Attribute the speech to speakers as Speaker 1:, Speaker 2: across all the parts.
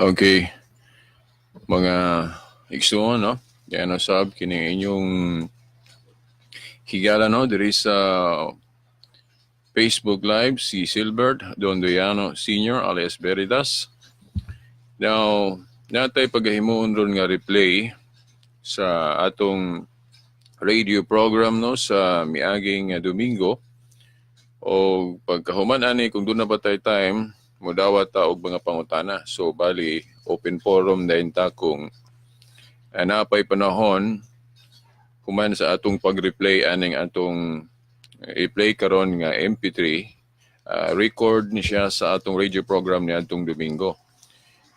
Speaker 1: Okay. Mga igsuon, no? Yan usab kini inyong higala, no, diri sa Facebook Live, si Silbert Dondoyano Sr. alias Veritas. Now, natay pagahimuon ron nga replay sa atong radio program, no, sa miaging Domingo, o pagkahuman ani, kung duna pa tay time, mudawat ta og mga pangutana. So bali open forum dayon ta kung napay panahon human sa atong pag-replay aning atong i-play karon nga MP3, record ni siya sa atong radio program ni atong Domingo.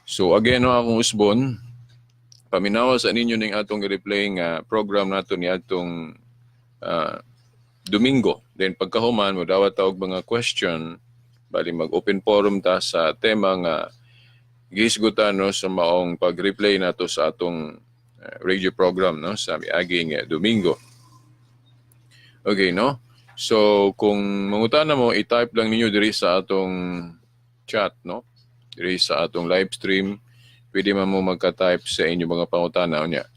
Speaker 1: So again, no, akong usbon, paminawa sa ninyo ning atong i-replay nga program nato ni atong Domingo. Then pagkahuman, modawat ta og mga question, bali mag-open forum ta sa tema nga gihisgutan, no, sa maong pag-replay nato sa atong radio program, no, sa miaging Domingo. Okay, no? So kung mangutana mo, i-type lang ninyo diri sa atong chat, no? Diri sa atong live stream, pwede man mo magka-type sa inyong mga pangutana unya,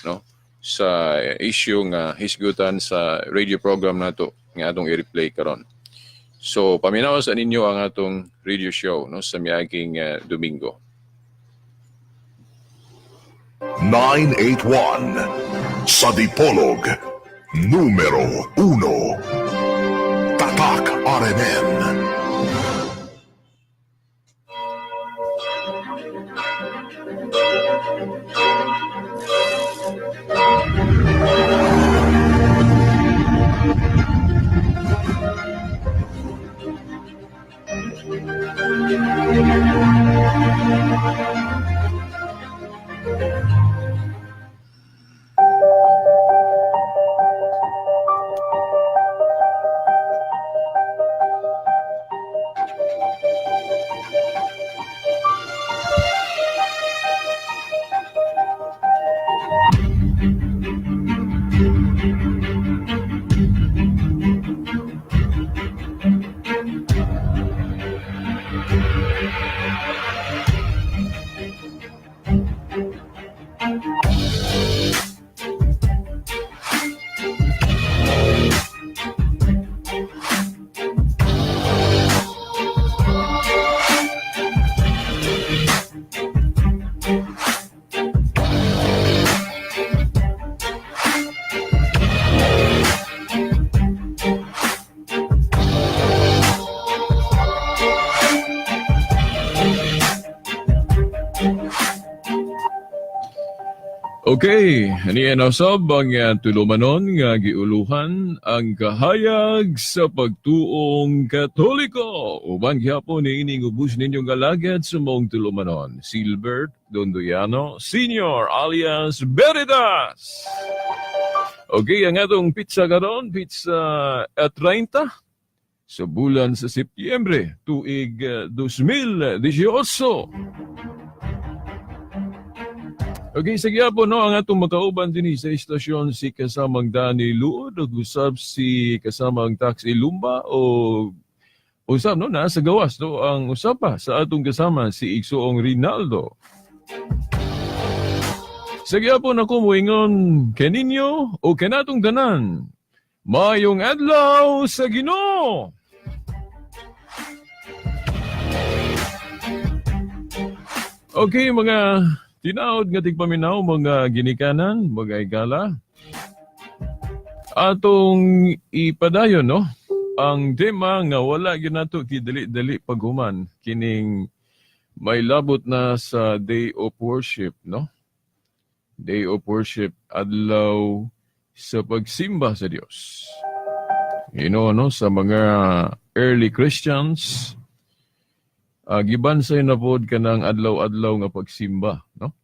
Speaker 1: no? Sa issue nga hisgutan sa radio program nato nga atong i-replay karon. So paminaw sa ninyo ang atong radio show, no, sa miaging Domingo.
Speaker 2: 981 sa Dipolog, numero 1. Tatak RMN.
Speaker 1: Okay, ani na usab ang tulumanon nga giuluhan ang kahayag sa pagtuong Katoliko. Uban gihapon ni ining ubos ninyong galagad sa maong tulumanon, Silbert Dondoyano Senior alias Veritas. Okay, ang atong petsa karon, petsa at 30 sa bulan sa Setyembre, tuig 2018. Okay, sige po, no, ang atong makauban din sa istasyon si kasamang Danny Luod ug usab si kasamang Taxi Lumba o usab, no, nasa gawas, no, ang usapa sa atong kasama si Igsoong Rinaldo. Sige po, nako moingon kaninyo o kanatong tanan. Mayong adlaw sa Ginoo. Okay, mga tinaod nga tigpaminaw, mga ginikanan, mga igala. Atong ipadayon, no, ang tema nga wala gyud nato kidali-dali paghuman kining may labot na sa day of worship, no? Day of worship, adlaw sa pagsimba sa Dios. No, sa mga early Christians, gibansay na pod kanang adlaw-adlaw nga pagsimba, no?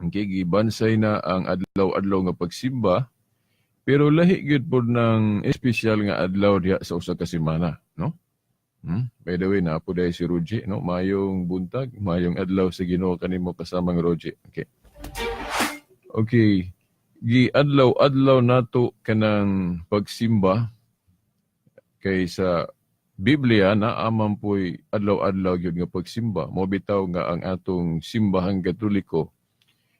Speaker 1: Okay, gibansay na ang adlaw-adlaw nga pagsimba, pero lahi gyud pod ng espesyal nga adlaw diha sa usa ka semana, no? By the way, naa po dahil si Roger, no? Mayong buntag, mayong adlaw sa Ginoo kanimo, kasamang Roger. Okay. Okay. Gi adlaw-adlaw nato kanang pagsimba kay sa Biblia naa man po'y adlaw-adlaw gyud nga pagsimba. Mo bitaw nga ang atong Simbahang Katoliko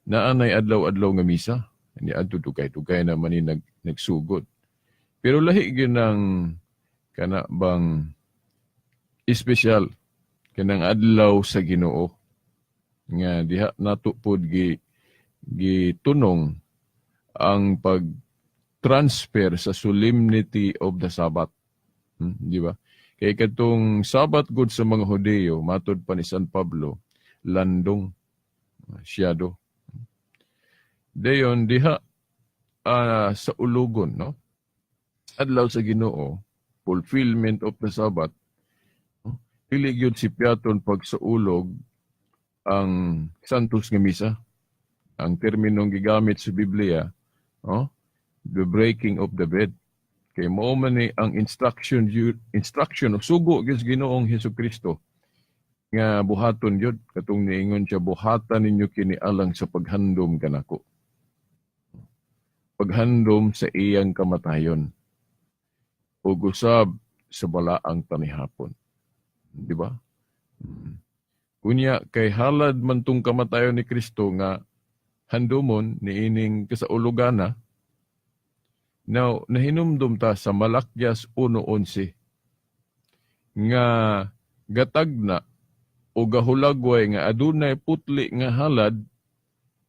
Speaker 1: naa nay adlaw-adlaw nga misa. Ni adto dugay-dugay na man ni nagsugod. Pero lahi gyud ng kana bang espesyal kanang adlaw sa Ginoo nga diha nato pod gitunong ang pag transfer sa solemnity of the Sabbath. Di ba? Kay katong Sabbath gud sa mga Hudiyo, matod pa ni San Pablo, landong, siyado. Dayon diha sa ulugon, no? Adlaw sa Ginoo, fulfillment of the Sabbath, no? Dili gyud si Piaton pag sa ulog ang Santos nga Misa. Ang terminong gigamit sa Biblia, no? The breaking of the bread. Kay mao man ni ang instruction o sugo gyud sa Ginoong Hesus Kristo nga buhaton gyud katong niingon siya, "Buhatan ninyo kini alang sa paghandom kanako." Paghandom sa iyang kamatayon ug usab sa balaang panihapon. Di ba? Unya kay halad man tong kamatayon ni Kristo nga handomon niining kasaulogana. Now, nahinumdum ta sa Malakyas 1:11 nga gatagna o gahulagway nga adunay putli nga halad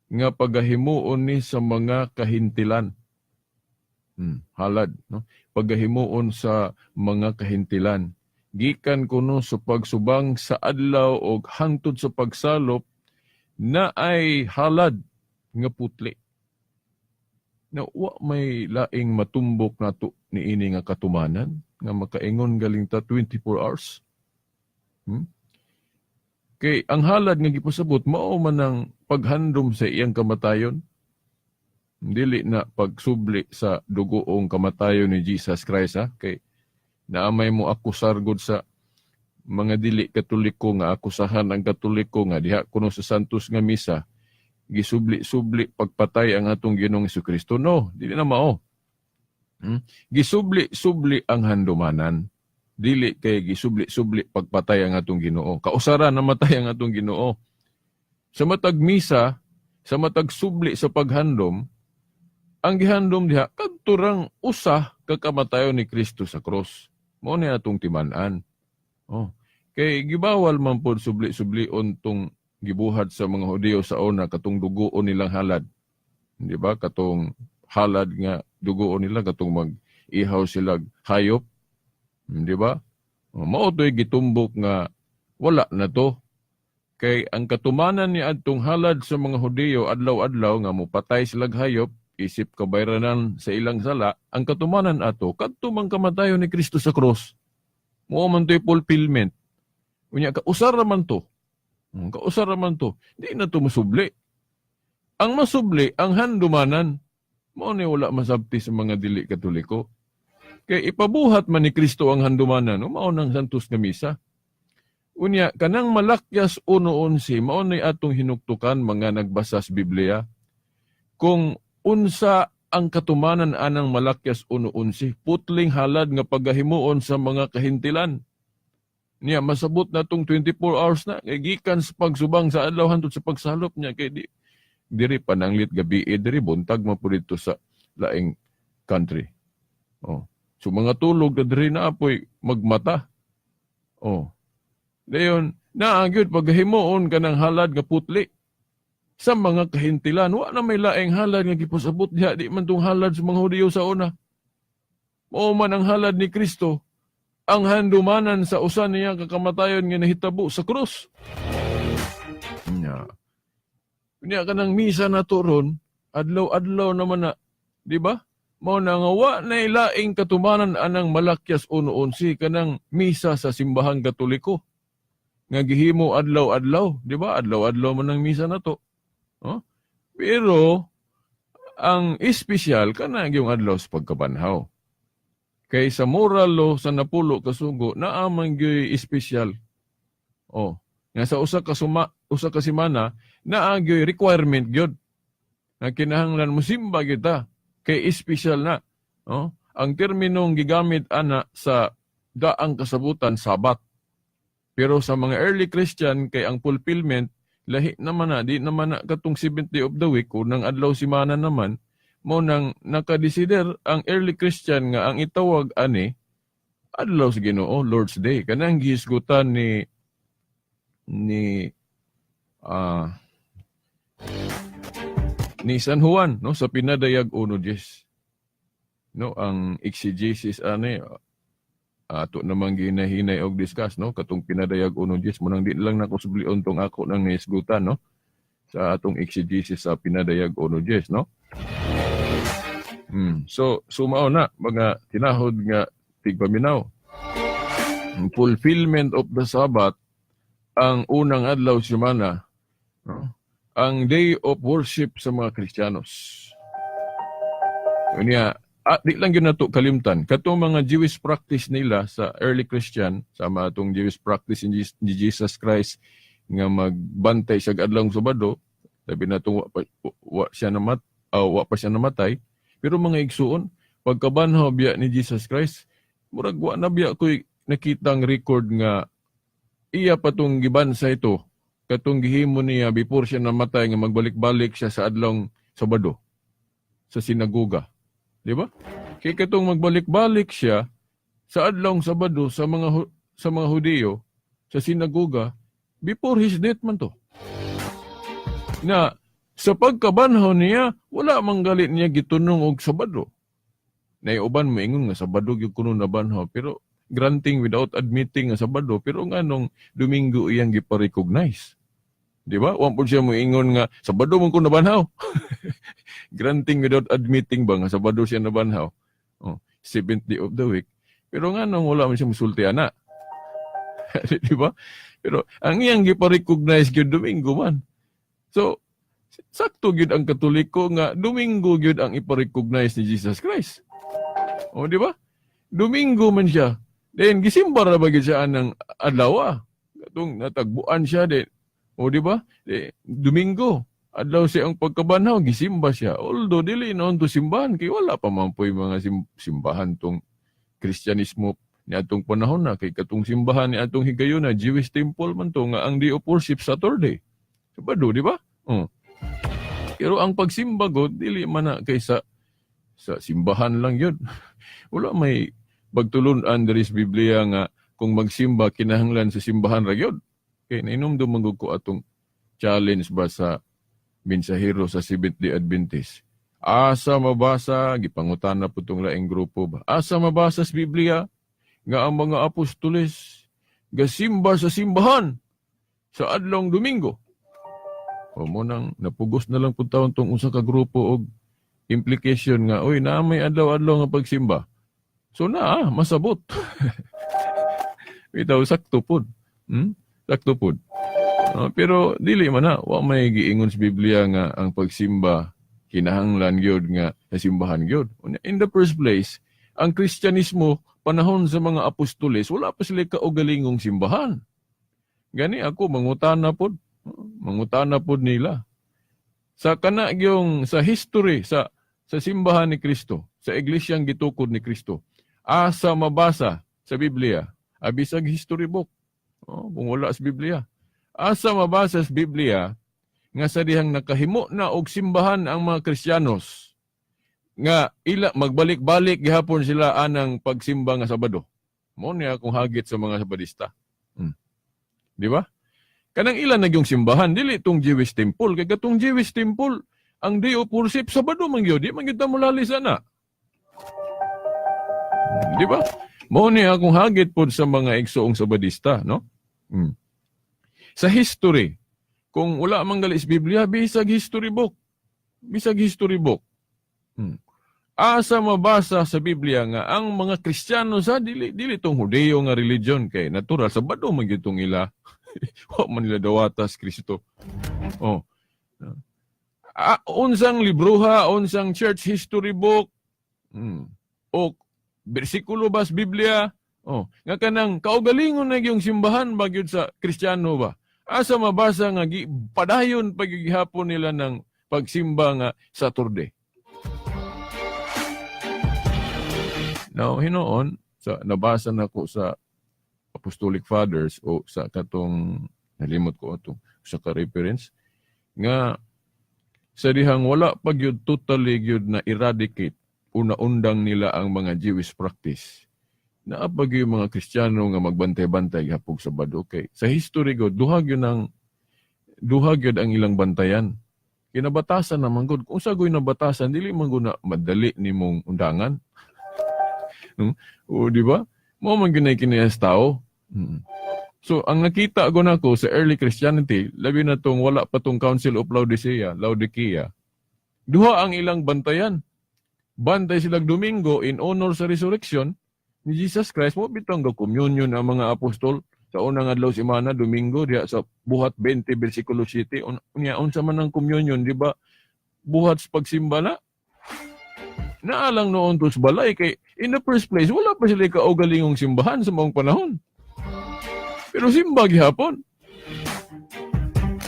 Speaker 1: nga pagahimuon ni sa mga kahintilan. Halad, no? Pagahimuon sa mga kahintilan. Gikan kuno sa pagsubang sa adlaw og hangtod sa pagsalop na ay halad nga putli. Na wa may laing matumbok nato niini nga katumanan nga makaingon galing ta 24 hours. Kay ang halad nga gipasabot mao man ang paghandom sa iyang kamatayon. Dili na pagsubli sa dugoong kamatayon ni Jesus Christ, ha, kay naamay mo akusar gud sa mga dili Katoliko nga akusahan ang Katoliko nga diha kuno sa Santos nga Misa gisubli-subli pagpatay ang atong Ginoong Kristo. No, dili na mao. Gisubli-subli ang handumanan. Dili kay gisubli-subli pagpatay ang atong Ginoo. Kausara namatay ang atong Ginoo. Sa matag misa, sa matag subli sa paghandom, ang gihandom diha kadto rang usa ka kamatayon ni Kristo sa krus. Mao ni atong timan-an. Oh. Kay gibawal man pod subli-sublion tong gibuhat sa mga Hudiyo sa una, katong dugoon nilang halad. Di ba? Katong halad nga dugoon nila, katong mag-ihaw sila hayop. Di ba? Oh, mao to'y gitumbok nga wala na to. Kay ang katumanan ni adtong halad sa mga Hudiyo adlaw-adlaw nga mopatay sila hayop isip kabayranan sa ilang sala, ang katumanan ato kadto man kamatayon ni Kristo sa krus. Mao man to'y fulfillment. Unya kausar ra man to. Kausar ra man to. Di na to masubli. Ang masubli, ang handumanan. Mao ni wala masabti sa mga dili Katoliko. Kay ipabuhat man ni Kristo ang handumanan, no, mao nang Santos nga Misa. Unya, kanang Malakyas 1:11, mao ni atong hinuktukan, mga nagbasa sa Biblia. Kung unsa ang katumanan anang Malakyas 1:11, putling halad nga pagahimuon sa mga kahintilan. Niya masabot na tong 24 hours na kay gikan sa pagsubang sa adlaw hantod sa pagsalop niya, kay di diri pananglit gabi eh, diri buntag man pud dito sa laing country. Oh. So mga tulog na diri na apoy magmata. Oh. Dayon, naa gyud paghimuon ka ng halad nga putli sa mga kahintilan. Wa na may laing halad nga gipasabot diha, di man tong halad sa mga Hudiyo sa una. Mao man ang halad ni Kristo, ang handumanan sa usa niya kakamatayon nga nahitabo sa krus. Nya. Unya kanang misa na to ron, adlaw-adlaw naman na, di ba? Mao na nga wa na laing katumanan anang Malakyas 1:11, kanang misa sa Simbahang Katoliko nga gihimo adlaw-adlaw, di ba? Adlaw-adlaw man ang misa na to. Oh? Pero ang espesyal kana yung adlaw sa pagkabanhaw. Kay sa moral law, sa napulo ka sugo, naa man gyoy espesyal. Oh, nga sa usa ka semana naa gyoy requirement gyud na kinahanglan mo simba kita kay espesyal na. Oh, ang terminong gigamit ana sa daang kasabutan Sabat. Pero sa mga early Christian, kay ang fulfillment lahi naman na, di naman na katong seventh day of the week, unang adlaw simana naman, mo nang nakadesider ang early Christian nga ang itawag ani adlaw sa Ginoo, Lord's Day. Kanang gihisgutan ni San Juan, no, sa Pinadayag 1:10, no? Ang exegesis ani ato namang ginahinay og discuss, no, katong Pinadayag 1:10. Mo nang di lang nako sublion tong ako nang nahisgutan, no, sa atong exegesis sa Pinadayag 1:10, no. So sumao na, mga tinahod nga tigpaminaw, fulfillment of the Sabbath ang unang adlaw semana, no? Ang day of worship sa mga Kristiyanos. Unya, di lang gyud nato kalimtan katong mga Jewish practice nila sa early Christian, sa mga atong Jewish practice in ni Jesus Christ nga magbantay siya adlawng Sabado, sabi natong wa pa siya namatay. Pero mga igsuon, pagkabanhaw biya ni Jesus Christ, murag wa na biya ko'y nakitang record nga iya pa tong gibansa ito, katong gihimo niya before siya namatay nga magbalik-balik siya sa adlawng Sabado sa sinagoga. Di ba? Kay katong magbalik-balik siya sa adlawng Sabado sa mga Hudiyo sa sinagoga, before his death man to. Na sa pagkabanhaw niya, wala man gali niya gitunong og Sabado. Nay uban moingon nga Sabado gyud kuno nabanhaw, pero granting without admitting nga Sabado, pero nganong Domingo iyang gipa-recognize? Di ba? Wa pud siya moingon nga Sabado man ko nabanhaw. Granting without admitting ba nga Sabado siya nabanhaw. Oh, seventh day of the week. Pero nganong wala man siya musulti ana? Di ba? Pero ang iyang gipa-recognize gyud Domingo man. So sakto gyud ang Katoliko nga Domingo gyud ang ipa-recognize ni Jesus Christ. O, di ba? Domingo man siya. Then gisimba ra ba gyud siya anang adlaw? Katong natagbuan siya din. O, di ba? Di, Domingo, adlaw siya ang pagkabanhaw, gisimba siya. Although dili noon to simbahan kay wala pa man po'y mga simbahan tong Kristyanismo ni atong panahon na, kay katong simbahan ni atong higayuna, Jewish temple man to nga ang day of worship Saturday. Sabado, di ba? Oh. Pero ang pagsimba god dili man na kay sa simbahan lang yun. Wala may pagtulun-an diri sa Biblia nga kung magsimba kinahanglan sa simbahan ra gyud. Kay nainomdom man gud ko atong challenge ba sa mensahero sa Seventh Day Adventist. Asa mabasa, gipangutana po tong laing grupo ba? Asa mabasa sa Biblia nga ang mga apostoles gasimba sa simbahan sa adlong Domingo? O mo nang napugos na lang pud taon tong usa ka grupo og implication nga, oy, naa may adlaw-adlaw nga pagsimba. So naa, masabot. Bitaw sakto pud. Sakto pud. Pero dili man na, wa may giingon sa Biblia nga ang pagsimba kinahanglan gyud nga sa simbahan gyud. In the first place, ang Kristyanismo panahon sa mga apostoles, wala pa sila kaugalingong simbahan. Gani ako mangutana pod, mangutana pod nila. Sa kana gyung sa history sa simbahan ni Kristo, sa iglesyang gitukod ni Kristo, asa mabasa sa Biblia, abisag history book. Oh, kung wala sa Biblia. Asa mabasa sa Biblia nga sa dihang nakahimo na og simbahan ang mga Kristiyanos nga ila magbalik-balik gihapon sila anang pagsimba nga Sabado? Mo niya akong hagit sa mga Sabadista. Di ba? Kanang ilan na yung simbahan, dili itong Jewish temple. Kay katong Jewish temple, ang day of worship, Sabado man gyud, di man gyud ta molali sana. Di ba? Mo ni akong hagit pod sa mga igsoong Sabadista, no? Sa history, kung wala man gali sa Biblia, bisag history book. Bisag history book. Asa mabasa sa Biblia nga ang mga Kristiyano sa dili dili tong Hudeyo nga religion, kay natural Sabado man gyud tong ila. Wa man nila dawatas Kristo. Oh. Ah, unsang libroha, unsang church history book, o bersikulo ba sa Biblia? Oh, nga kanang kaugalingon na yung simbahan ba gyud sa Kristiyano ba? Asa mabasa nga gi, padayon pagigihapon nila ng pagsimba nga Saturday? Now, hinoon, Sa nabasa nako sa Apostolic Fathers o sa katong, nalimot ko ato sa ka reference, nga sa dihang wala pa gyud totally gyud na eradicate una-undang nila ang mga Jewish practice, naa pa gyud mga Kristiyano nga magbantay-bantay gihapon Sabado, kay sa history gud duha gyud ang ilang bantayan. Kinabatasan naman gud. Kung sa goy nabatasan, dili man gud na madali nimong undangan. O di ba? Mao man gyud kinahas tao. So ang nakita ko nako sa early Christianity, labi na tong wala pa tong Council of Laodicea, Laodicea. Duha ang ilang bantayan. Bantay silang Domingo in honor sa resurrection ni Jesus Christ. Mao bitong ga communion ang mga apostol sa unang adlaw semana, Domingo, diha sa Buhat 20 versikulo 7. Unya unsa man ang communion, di ba? Buhat sa pagsimba na. Naalang noon to sa balay kay in the first place wala pa sila kaugalingong simbahan sa maong panahon. Pero simba gihapon.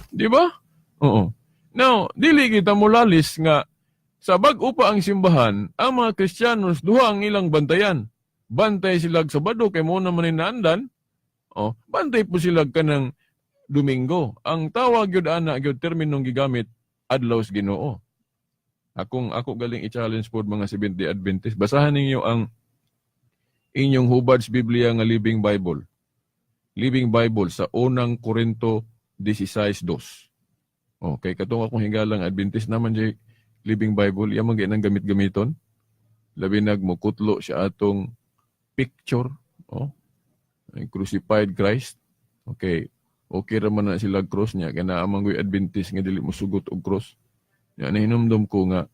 Speaker 1: Di ba? Oo. Now, dili kita molalis nga sa bag-o pa ang simbahan, ang mga Kristiyanos, duha ang ilang bantayan. Bantay sila Sabado kay mao naman inaandan. Oh, bantay po sila kanang Domingo. Ang tawag gyud ana gyud, terminong gigamit, adlaw sa Ginoo. Akong ako galing i-challenge po mga Seventh-day Adventist. Basahan ninyo ang inyong hubad sa Biblia nga Living Bible. Living Bible sa Unang Korinto 16:2. Okay, katong akong higalang Adventist naman jay Living Bible, iya man nang gamit-gamiton. Labi nag mukutlo siya atong picture, oh. Ang crucified Christ. Okay. Okay ra man na sila cross niya kay naa man goy Adventist nga dili mo sugot og cross. Ya, nahinumdum ko nga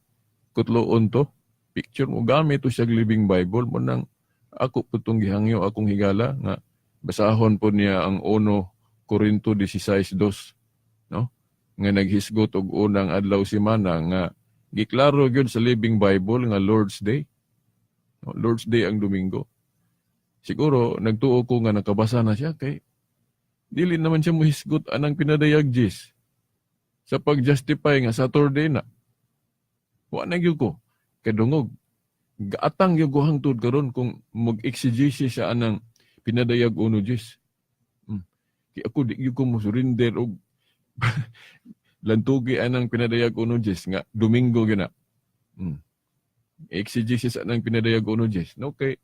Speaker 1: kutloon to picture mo, gamit to siya Living Bible mo. Nang ako po tong gihangyo akong higala nga basahon po niya ang 1 Korinto 16:2, no, nga naghisgot og unang adlaw semana nga giklaro gyud sa Living Bible nga Lord's Day, no? Lord's Day ang Domingo. Siguro nagtuo ko nga nakabasa na siya kay dili naman siya mohisgot anang Pinadayag 10 sa pag-justify nga Saturday na. Wa na gyud ko kadungog. Gaatang gyud ko hangtod karon kung mag-exegesis siya anang Pinadayag 1:10. Kay ako di gyud ko mo surrender og lantugi anang Pinadayag 1:10 nga Domingo gyud na. Exegesis anang Pinadayag 1:10. No, kay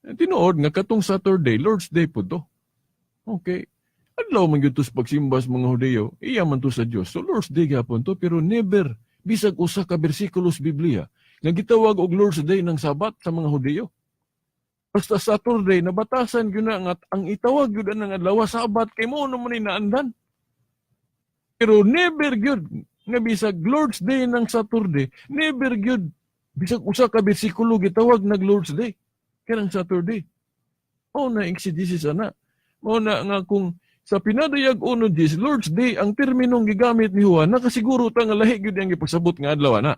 Speaker 1: tinuod nga katong Saturday, Lord's Day po to. Okay. Adlaw man gyud to sa pagsimba sa mga Hudiyo, iya man to sa Dios. So Lord's Day gyapon to, pero never bisag usa ka bersikulo sa Biblia nga gitawag og Lord's Day ng Sabat sa mga Hudiyo. Basta Saturday, nabatasan gyud na nga ang itawag gyud ang adlaw Sabat kay mao naman ni naandan. Pero never gyud nga bisag Lord's Day ng Saturday, never gyud bisag usa ka bersikulo gitawag nag Lord's Day kanang Saturday. Mao na exegesis ana. Mao na nga kung sa Pinadayag 1:10, Lord's Day ang terminong gigamit ni Juan, nakasiguro ta nga lahi gyud ang gipasabot nga adlaw na.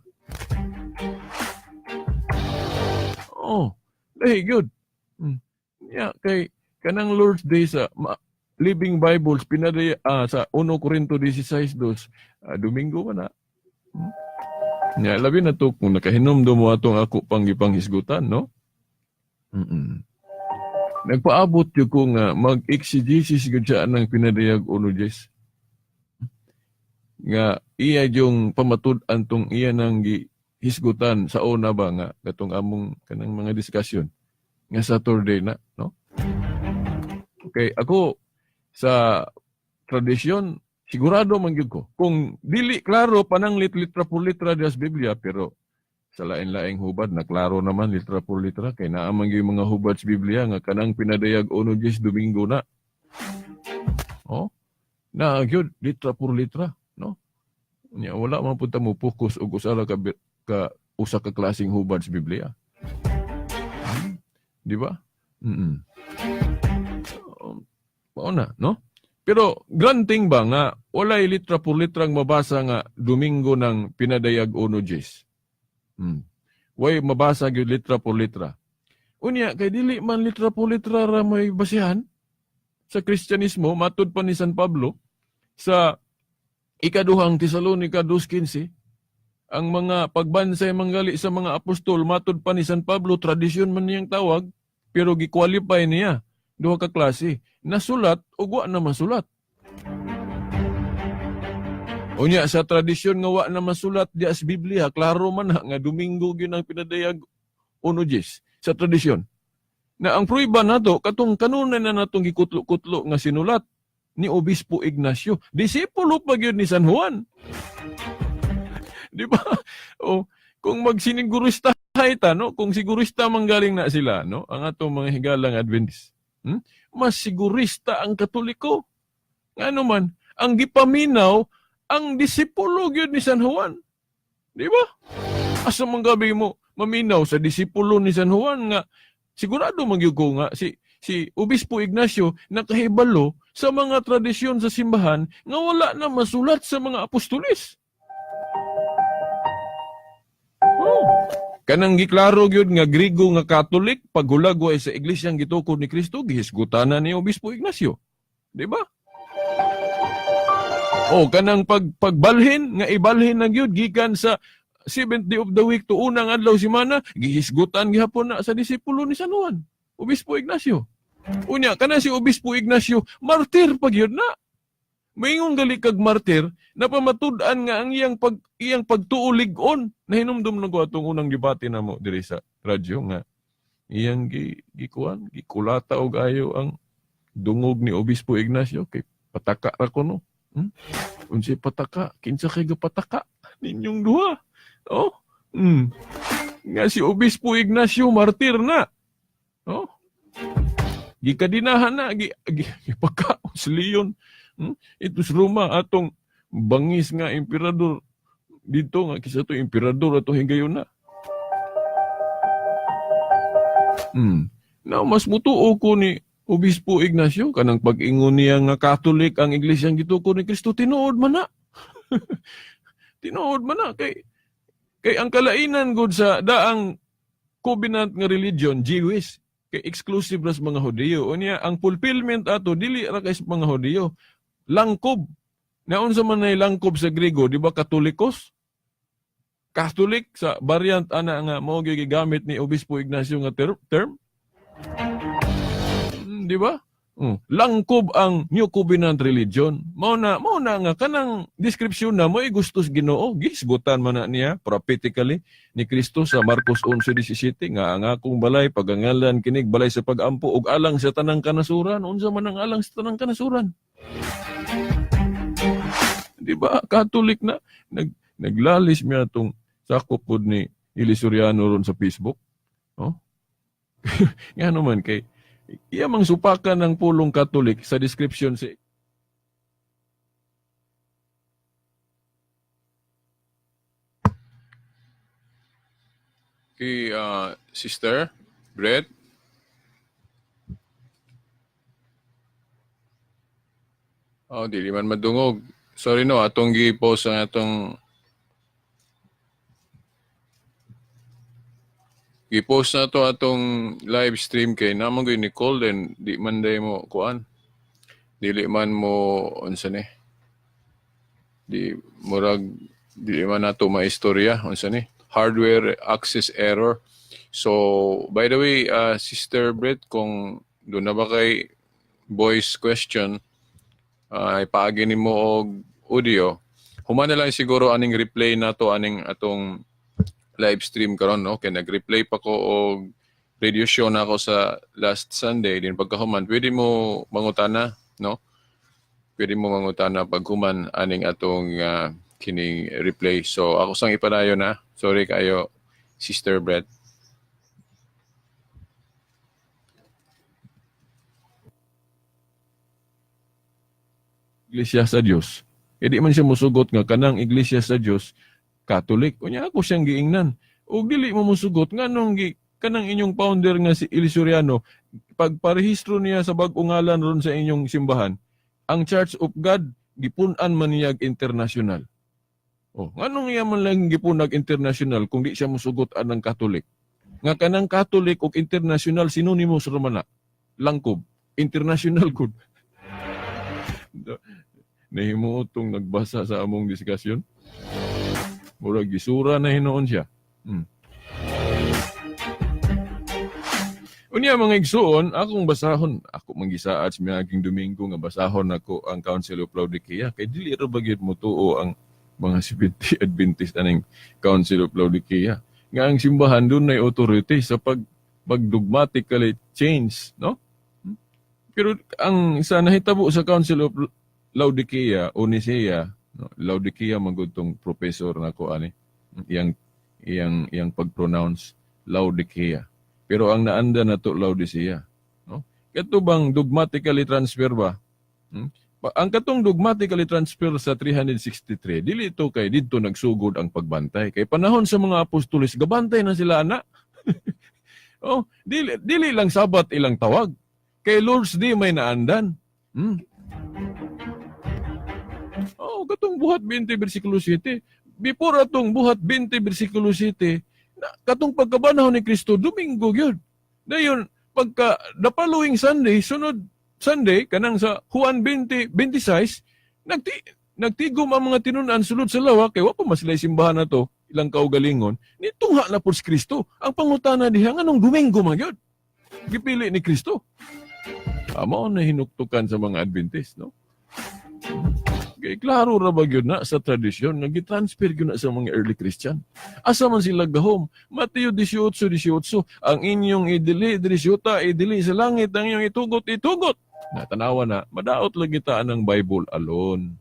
Speaker 1: Oh, lahi gyud. Ya, kay kanang Lord's Day sa Living Bibles pinadaya sa 1 Corinto 16:2, Domingo ba na? Ya, labi na to kung nakahinumdum mo atong ako pang gipanghisgutan, no? Nagpaabot yun ko nga mag-exegesis gud siya ng Pinadayag 1:10. Nga iya yung pamatud-an tong iya nang gihisgutan sa una ba nga katong among kanang mga discussion nga Saturday na, no? Okay, ako sa tradisyon sigurado man gyud ko. Kung dili klaro pananglit litra por litra diha sa Biblia, pero sa lain-laing hubad na klaro naman litra por litra kay naa man gyud mga hubad sa Biblia nga kanang Pinadayag 1:10, Domingo na. Oh, na gyud litra por litra, no? Nya wala man pud ta mo focus og usa ra ka usa ka klaseng hubad sa Biblia. Di ba? Mao na, no? Pero granting ba nga walay litra por litrang mabasa nga Domingo ng Pinadayag 1:10. Way mabasa gyud litra por litra. Unya kay dili man litra por litra ra may basihan sa Kristyanismo, matud pa ni San Pablo sa Ikaduhang Tesalonika 2:15, ang mga pagbansay manggali sa mga apostol, matud pa ni San Pablo, tradisyon man niyang tawag. Pero gi-qualify niya duha ka klase, nasulat ug wa na masulat. Unya sa tradisyon nga wa na masulat diya sa Biblia, klaro man na nga Domingo gyud ang pinadayag 1:10 sa tradisyon. Na ang prueba nato katong kanunay na natong gikutlo-kutlo nga sinulat ni Obispo Ignacio, disipulo pa gyud ni San Juan. Di ba? O kung magsinigurista ta, no, kung sigurista manggaling na sila, no, ang atong mga higalang Adventist. Mas sigurista ang Katoliko. Ngano man, ang gipaminaw ang disipulo gyud ni San Juan. Di ba? Asa man gabi mo maminaw sa disipulo ni San Juan nga sigurado man gyud ko nga si Obispo Ignacio nakahibalo sa mga tradisyon sa simbahan nga wala na masulat sa mga apostoles. Oh. Kanang giklaro gyud nga Grigo nga Katolik paghulagway sa iglesyang gitukod ni Kristo, gihisgutanan ni Obispo Ignacio. Di ba? O kanang pagbalhin nga ibalhin na gyud gikan sa seventh day of the week to unang adlaw semana, gihisgutan gihapon na sa disipulo ni San Juan, Obispo Ignacio. Unya kana si Obispo Ignacio martir pa gyud na. Maingon gali kag martir na pamatud-an nga ang iyang pagtuo lig-on. Nahinumdum na ko atong unang debate namo diri sa radyo nga iyang gikuan, gikulata og ayo ang dungog ni Obispo Ignacio kay pataka ra kuno. Unsay pataka? Kinsa kay gapataka ninyong duha? Oh. Nga si Obispo Ignacio martir na. Oh. Gikadinahan na gipagkaon sa leon. Ito sa Roma atong bangis nga emperador dito nga kisa to emperador ato higayon na. Now mas mutuo ko ni Obispo Ignacio kanang pag-ingon niya nga Katolik ang iglesyang gitukod ni Kristo, tinuod man na. Tinuod man na kay ang kalainan gud sa daang covenant nga religion Jewish kay exclusive ra sa mga Hudiyo. Unya ang fulfillment ato dili ra kay sa mga Hudiyo. Langkob. Naunsa man nay langkob sa Griego, di ba Katolikos? Catholic sa variant ana nga mao gyud gigamit ni Obispo Ignacio nga term. Di ba? Langkob ang New Covenant religion. Mao na nga kanang description na mo'y gustos Ginoo, gisgutan man na niya prophetically ni Kristo sa Marcos 11:17 nga ang akong balay pagangalan kinig balay sa pag-ampo ug alang sa tanang kanasuran. Unsa man ang alang sa tanang kanasuran? Di ba? Catholic na naglalis miya tong sakop pod ni Eli Soriano ron sa Facebook. Oh? Nga naman kay iya mang supakan ng pulong Catholic sa description si kay Sister Brett. Oh, dili man madungog. Sorry no, atong gi-post ang atong gi-post na to atong live stream kay namo gyud Nicole then di man day mo kuan. Dili man mo unsa ni? Di murag dili man nato maistorya unsa ni? Hardware access error. So, by the way, Sister Brett, kung doon na ba kay voice question, ay paagi nimo og audio. Human na lang siguro aning replay nato aning atong live stream karon, no, kay nag-replay pa ko og radio show na ako sa last Sunday din. Pagkahuman pwede mo mangutana, no, pwede mo mangutana paghuman aning atong kining replay. So ako sang ipadayon na. Sorry kayo, Sister Brett. Iglesia sa Dios. E di man siya musugot nga kanang Iglesia sa Dios Catholic. Unya ako siyang giingnan. Og dili mo musugot nganong kanang inyong founder nga si Eli Soriano pagparehistro niya sa bag-ong ngalan ron sa inyong simbahan, ang Church of God gipun-an man niya international. Oh, nganong iya man lang gipunag international kung di siya musugot anang Catholic? Nga kanang Catholic ug international synonymous ra man na. Langkob, international good. Nahimuot tong nagbasa sa among discussion. Murag gisura na hinuon siya. Unya, mga igsuon, akong basahon, ako manggisaad sa miaging Domingo nga basahon nako ang Council of Laodicea kay dili ra ba gyud motuo ang mga Seventh Adventist aning Council of Laodicea nga ang simbahan dunay authority sa pag dogmatically change, no? Pero ang sa nahitabo sa Council of Laodicea o Nicea, no? Laodicea man gud tong professor nako ani iyang pag-pronounce, Laodicea. Pero ang naanda na to Laodicea, no? Kato bang dogmatically transfer ba? Hmm? Ang katong dogmatically transfer sa 363, dili ito kay didto nagsugod ang pagbantay. Kay panahon sa mga apostoles, gabantay na sila ana. Oh, dili lang Sabat ilang tawag. Kay Lord's Day may naandan. Oh, katong Buhat 20 versikulo 7. Before atong Buhat 20 versikulo 7, na, katong pagkabanhaw ni Kristo, Domingo gyud. Dayon pagka the following Sunday, sunod Sunday kanang sa Juan 20 26, nagtigom ang mga tinun-an sulod sa lawa kay wa pa man sila simbahan na to ilang kaugalingon, nitungha na po si Kristo. Ang pangutana diha, nganong Domingo man gyud gipili ni Kristo? Mao na hinuktukan sa mga Adventist, no? Kay klaro ra ba gyud na sa tradisyon nga gitransfer gyud na sa mga early Christian. Asa man sila gahom? Mateo 18:18, ang inyong idili diri sa yuta, idili sa langit, ang inyong itugot, itugot. Na tanawa na, madaot lagi ta ang Bible alone.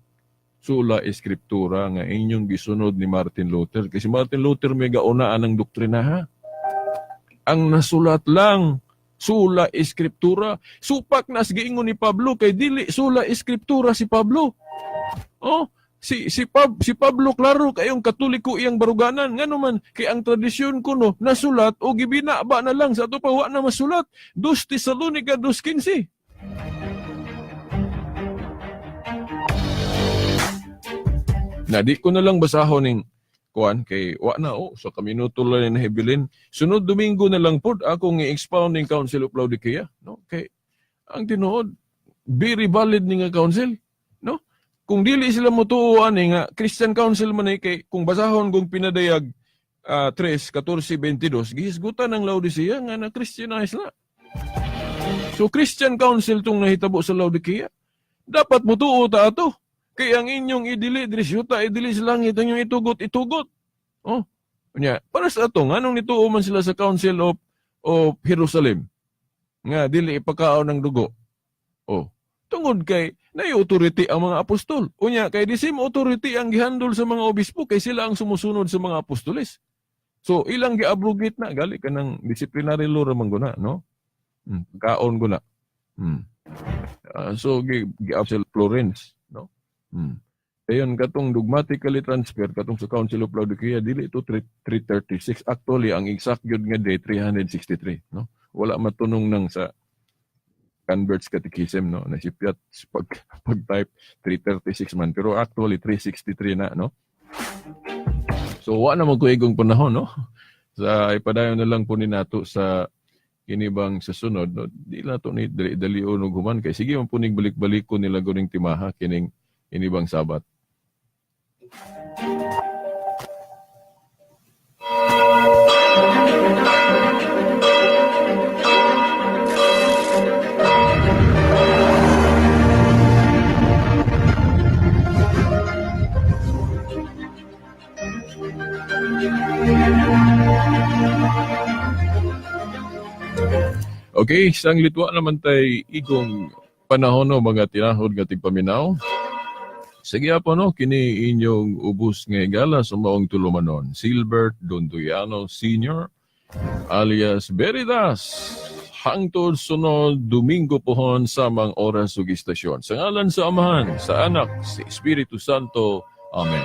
Speaker 1: Sola Escriptura nga inyong gisunod ni Martin Luther. Kasi Martin Luther may gaunaan ng doktrina ha. Ang nasulat lang, sola Escriptura. Supak na sa giingon ni Pablo kay dili sola Escriptura si Pablo. Oh, si Pablo klaro kayong Katoliko iyang baruganan, ngano man kay ang tradisyon kuno nasulat o gibina ba na lang sa ato pa wa na masulat. 2 Tesalonica 2:15. Na di ko na lang basahon ning kuan kay wa na, oh, sa kaminuto lang ni nahibilin. Sunod Domingo na lang pod akong i-expound ning Council of Laodicea, no? Kay ang tinuod, very valid ni nga council, no? Kung dili sila motuo ani nga Christian Council man eh, kay kung basahon kung Pinadayag 3, 14, 22, gihisgutan ng Laodicea nga na Christianize na. So Christian Council tong nahitabo sa Laodicea. Dapat motuo ta ato. Kay ang inyong idili diri sa yuta, idili sa langit, ang inyong itugot, itugot. Oh. Unya, para sa ato, nganong nituo man sila sa Council of Jerusalem nga dili ipakaon ng dugo? Oh, tungod kay nay authority ang mga apostol. Unya, kay the same authority ang gihandol sa mga obispo kay sila ang sumusunod sa mga apostoles. So ilang giabrogate na gali kanang disciplinary law ra man guna, no? Kaon guna. So gi gi Florence, no? Ayon katong dogmatically transfer katong sa Council of Laodicea, dili ito 3, 336. Actually, ang exact gyud nga day 363, no? Wala matunong nang sa Converts Catechism, no? Nasipyat pag type 336 man, pero actually 363 na, no? So wa na magkuigong panahon, no? Sa ipadayon na lang po ni nato sa kini bang sa sunod, no? Di na to ni dali dali og human kay sige man po ning balik-balik ko nila guning timaha kining inibang Sabat. Okay, sang litwa naman tay igong panahon, no, mga tinahod nga tigpaminaw. Sige po, no, kini inyong ubos nga higala sa maong tulumanon. Silbert Dondoyano Sr. alias Veritas. Hangtod sunod Domingo pohon samang oras ug istasyon. Sa ngalan sa Amahan, sa Anak, sa Espiritu Santo. Amen.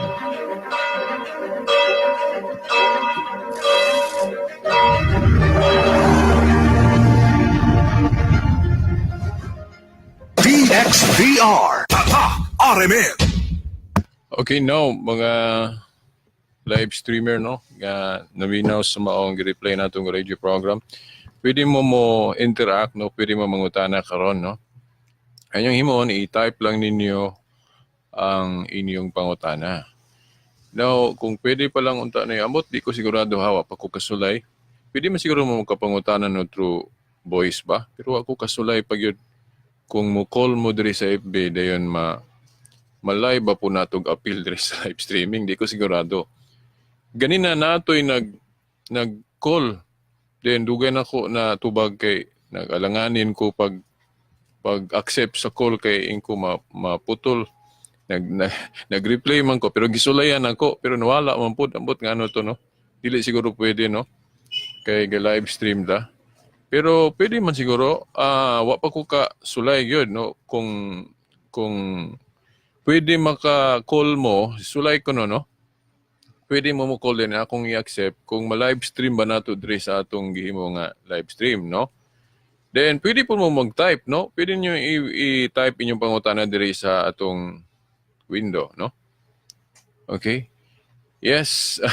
Speaker 2: DXDR. Tatak RMN.
Speaker 1: Okay, now mga live streamer, no, nga naminaw sa maong gi-replay natong radio program. Pwede mo mo interact, no, pwede mo mangutana karon, no. Anyong himuon, i-type lang ninyo ang inyong pangutana. Now, kung pwede pa lang unta na ambot, di ko sigurado hawa pa ko kasulay. Pwede man siguro mo makapangutana, no, through voice ba? Pero ako kasulay pag yun kung mo call mo diri sa FB, dayon ma malay ba po natog appeal diri sa live streaming, di ko sigurado. Ganina natoy nag call, then dugay na ko na tubag kay nag-alanganin ko pag accept sa call kay ingko maputol. Nag-reply man ko pero gisulayan ako, pero nawala man pud. Ambot ngano to, no? Dili siguro pwede, no, kay ga live stream da. Pero pwede man siguro. Wa pa ko ka sulay gyud, no, kung pwede maka-call mo. Sulay ko, no? Pwede mo mo call din, akong i-accept kung ma-live stream ba nato diri sa atong gihimo nga live stream, no? Then pwede po mo mag-type, no? Pwede niyo i-type inyong pangutana diri sa atong window, no? Okay. Yes,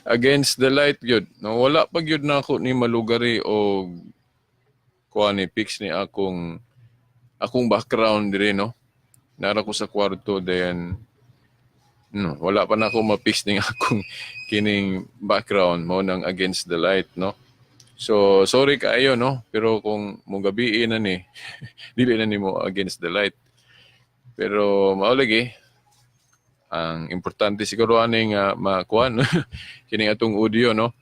Speaker 1: against the light gyud, no? Wala pa gyud na ako ni malugari o kuha ni fix ni akong background diri, no? Nara ko sa kwarto, then no, wala pa na ako ma-fix ning akong kining background mo nang against the light, no? So sorry kaayo, no? Pero kung mo gabii na ni, dili na nimo against the light. Pero mao lagi ang importante siguro ani nga makuan kini atong audio, no?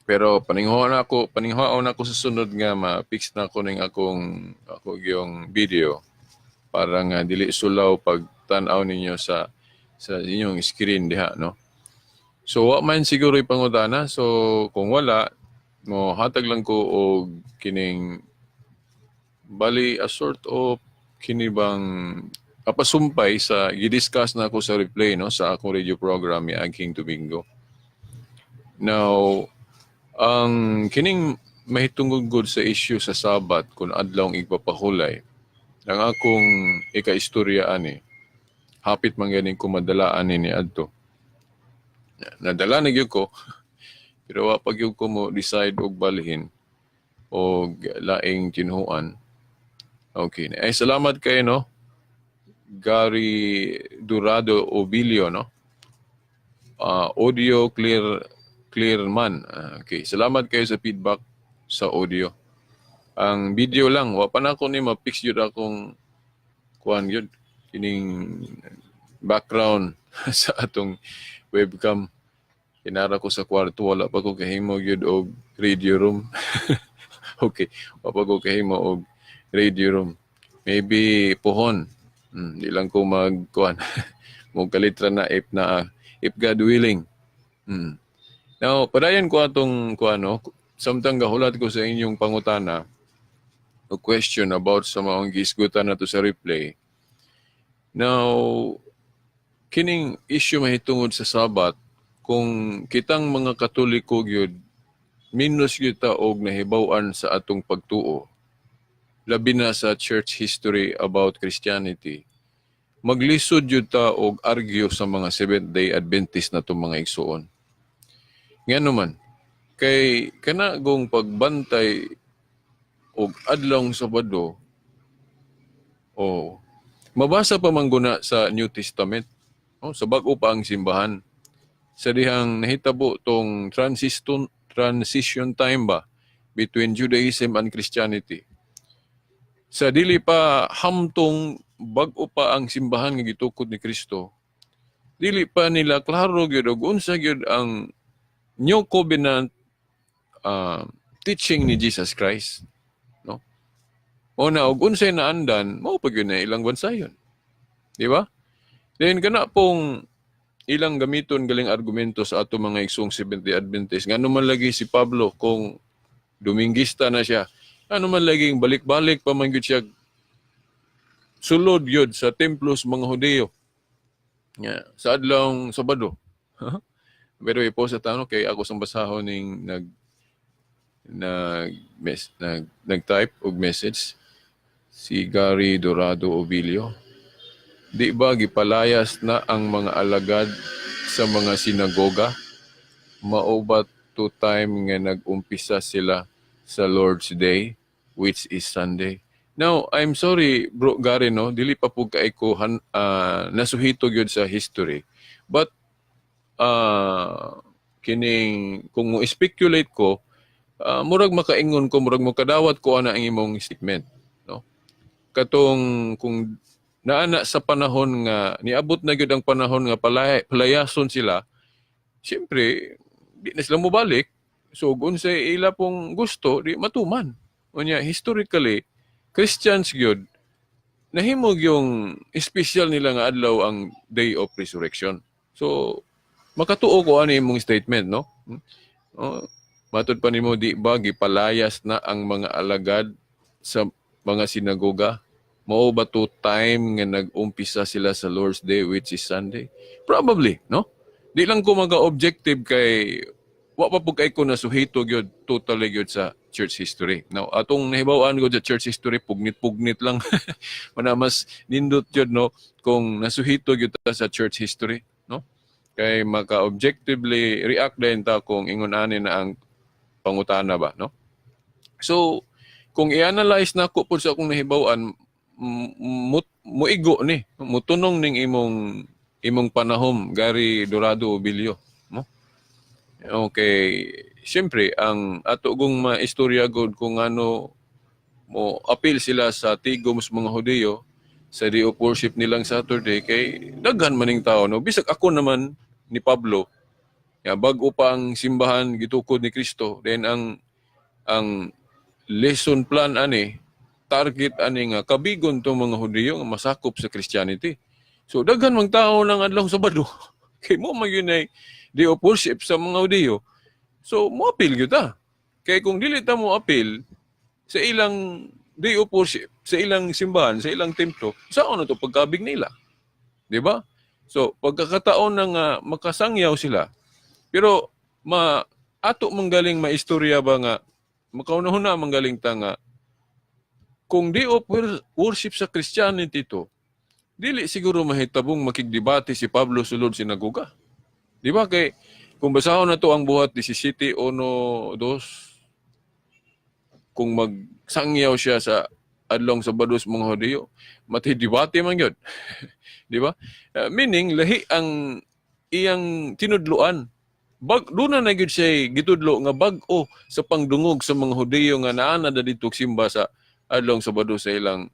Speaker 1: Pero paninghuon na ako sa sunod nga ma-fix na ako ning akong ako yung video para nga dili sulaw pag tan-aw ninyo sa inyong screen diha, no? So wa man siguro ipangutana. So kung wala, mo hatag lang ko og kining bali a sort of kini bang kapasumpay sa gidiscuss na ako sa replay, no, sa akong radio program miaging Domingo. Now, ang kining mahitungod gud sa issue sa Sabat kung adlaw ang igpapahulay. Ang akong ikaistorya ani, hapit man ganing ko madala ani ni adto. Nadala na gyud ko, pero wa pa gyud ko mo decide og balhin og laing tinuhuan. Okay. Ay, salamat kay, no, Gary Durado Obilio, no? Audio clear, clear man. Okay, salamat kayo sa feedback sa audio. Ang video lang, wa pa na ako ni ma-fix yun akong kuan yun kining background sa atong webcam. Kinara ko sa kwarto, wala pa ko kahimo gyud og radio room. Okay, wa pa ko kahimo og radio room. Maybe pohon. Di lang ko mag kuan. Mo kalitra na if God willing. Now, padayon ko atong kuan, no. Samtang gahulat ko sa inyong pangutana o question about sa maong giisgutan nato sa replay. Now, kining issue mahitungod sa Sabat, kung kitang mga Katoliko gyud minus gyud ta og nahibaw-an sa atong pagtuo, labi na sa church history about Christianity, maglisod gyud ta og argue sa mga Seventh Day Adventist na itong mga igsuon. Ngano man, kay kana gong pagbantay og adlawng Sabado o mabasa pa man guna sa New Testament, oh, sa bag-o pa ang simbahan, sa dihang nahitabo tong transition time ba between Judaism and Christianity, sa dili pa hamtong bag-o pa ang simbahan nga gitukod ni Kristo, dili pa nila klaro gyud og unsa gyud ang New Covenant teaching ni Jesus Christ, no? O na og unsay naandan mao pa gyud na ilang bansayon, di ba? Then kana pong ilang gamiton galing argumento sa ato mga igsoong Seventh-day Adventist, ngano man lagi si Pablo, kung Dominguista na siya, ano man laging balik-balik pa man gyud siya sulod gyud sa templo sa mga Hudiyo sa adlawng Sabado? Pero ipo sa tano kay ako sang basahon ning nag nag mes, nag nag-type og message si Gary Dorado Obilio. Di ba gipalayas na ang mga alagad sa mga sinagoga? Mao ba to time nga nag-umpisa sila sa Lord's Day, which is Sunday? Now, I'm sorry, bro Gary, no, dili pa po kay ko nasuhito gyud sa history. But kining kung mo speculate ko, Murag makaingon ko, murag makadawat ko ana ang imong statement, no? Katong kung naana sa panahon nga niabot na gyud ang panahon nga palayason sila, siyempre di na sila mobalik. So kung sa ila pong gusto, di matuman. Unya, historically, Christians gyud nahimog yung special nila nga adlaw ang Day of Resurrection. So makatuo ko ano imong statement, no? Oh, matud pa nimo, di ba gipalayas na ang mga alagad sa mga sinagoga? Mao ba to time nga nag-umpisa sila sa Lord's Day, which is Sunday? Probably, no? Di lang ko maga-objective kay wa pa pud kay ko na suhito gyud totally gyud sa church history. Now, atong nahibaw-an ko sa church history, pugnit-pugnit lang. Mana mas nindot gyud, no, kung nasuhito gyud ta sa church history, no? Kay maka-objectively react din ta kung ingon ani na ang pangutana ba, no? So, kung i-analyze na ko po sa akong nahibaw-an, muigo ni, mutunong ning imong panahom, Gary Dorado Obilio, no? Okay, siyempre ang ato gong maistorya gud kung ano mo appeal sila sa tigom sa mga Hudiyo sa day of worship nilang Saturday kay daghan maning tao, no? Bisag ako naman ni Pablo ya, bag-o pa ang simbahan gitukod ni Kristo, then ang lesson plan ani, target ani nga kabigon tong mga Hudiyo nga masakop sa Christianity. So daghan mang tao ng adlaw Sabado kay mo man yun ay day of worship sa mga Hudiyo. So mo appeal gyud ta kay kung dili ta mo appeal sa ilang day of worship, sa ilang simbahan, sa ilang templo, saan na to pagkabig nila, di ba? So pagkakataon na nga makasangyaw sila, pero ma ato manggaling maistorya ba nga makaunahuna manggaling ta nga kung day of worship sa Christianity to, dili siguro mahitabong makigdebate si Pablo sulod sinagoga. Di ba? Kay kung basahon na to ang Buhat 17:1-2, kung magsangyaw siya sa adlong Sabado sa mga Hudiyo, matidebate man gyud. Di ba? Meaning lahi ang iyang tinudloan. Bag doon na gyud siya gitudlo nga bag-o sa pangdungog sa mga Hudiyo nga naa na didto simba sa adlong Sabado sa ilang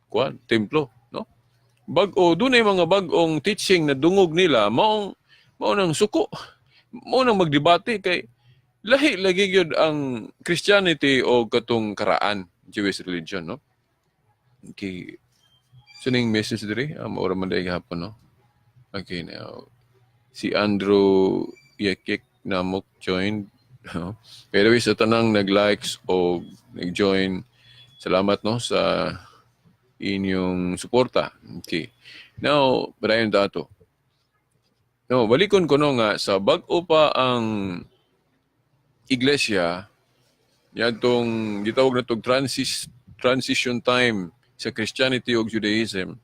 Speaker 1: kuan templo, no? Bag-o doon ay mga bag-ong teaching na dungog nila, maong mao nang suko. Mao nang magdebate kay lahi lagi gyud ang Christianity o katong karaan Jewish religion, no? Okay. So ning message diri, ora man dahil gihapon, no? Okay, now si Andrew Yekik Namok joined, no? By the way, sa tanang nag-likes o nag-join, salamat, no, sa inyong suporta. Okay. Now, padayon dato. No, balikon ko, no, nga sa bag-o pa ang iglesia yadtong gitawag na tog transition time sa Christianity ug Judaism,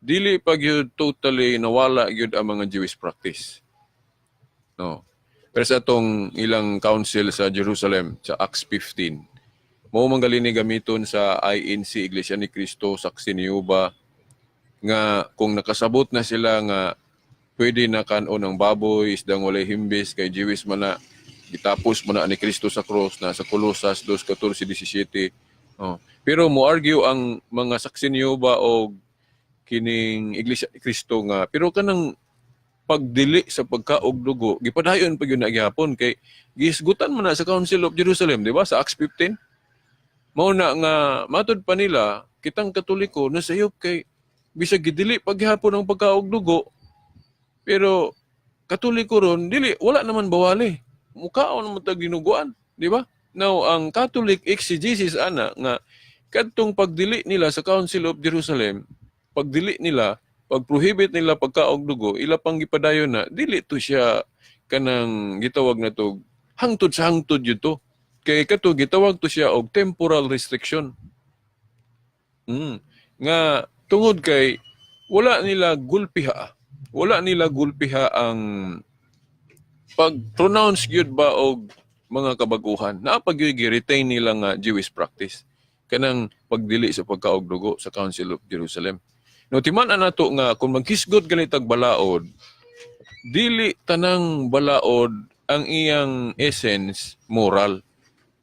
Speaker 1: dili pa gyud totally nawala gyud ang mga Jewish practice. No. Pero sa atong ilang council sa Jerusalem sa Acts 15, mao man gali ni gamiton sa INC, Iglesia ni Cristo, Saksi ni Jehova, nga kung nakasabot na sila nga pwede na kanon ng baboy, isdang walay himbis kay Jewish man na, gitapos man na ni Kristo sa cross na sa Colosas 2:14-17. Oh. Pero mo argue ang mga Saksi ni Jehova og kining Iglesia ni Kristo nga pero kanang pagdili sa pagkaog dugo gipadayon pa gyud na gihapon kay gihisgutan man na sa Council of Jerusalem, di ba, sa Acts 15. Mao na nga matud pa nila kitang Katoliko na sayop kay bisag gidili paghapon ang pagkaog dugo, pero Katoliko ron dili, wala naman bawali, mukaon naman tag dinuguan, di ba? Now, ang Catholic exegesis ana nga kadtong pagdili nila sa Council of Jerusalem, pagdili nila, pag-prohibit nila pagkaog dugo, ila pang gipadayon na dili to siya kanang gitawag na to hangtod sa hangtod yun to kay kato gitawag to siya og temporal restriction nga tungod kay wala nila gulpiha ang pag-pronounce gyud ba og mga kabaguhan. Naa pa gyud gi-retain nila nga Jewish practice kanang pagdili sa pagkaog dugo sa Council of Jerusalem. No, timan nato nga kung maghisgot ganitag balaod, dili tanang balaod ang iyang essence moral.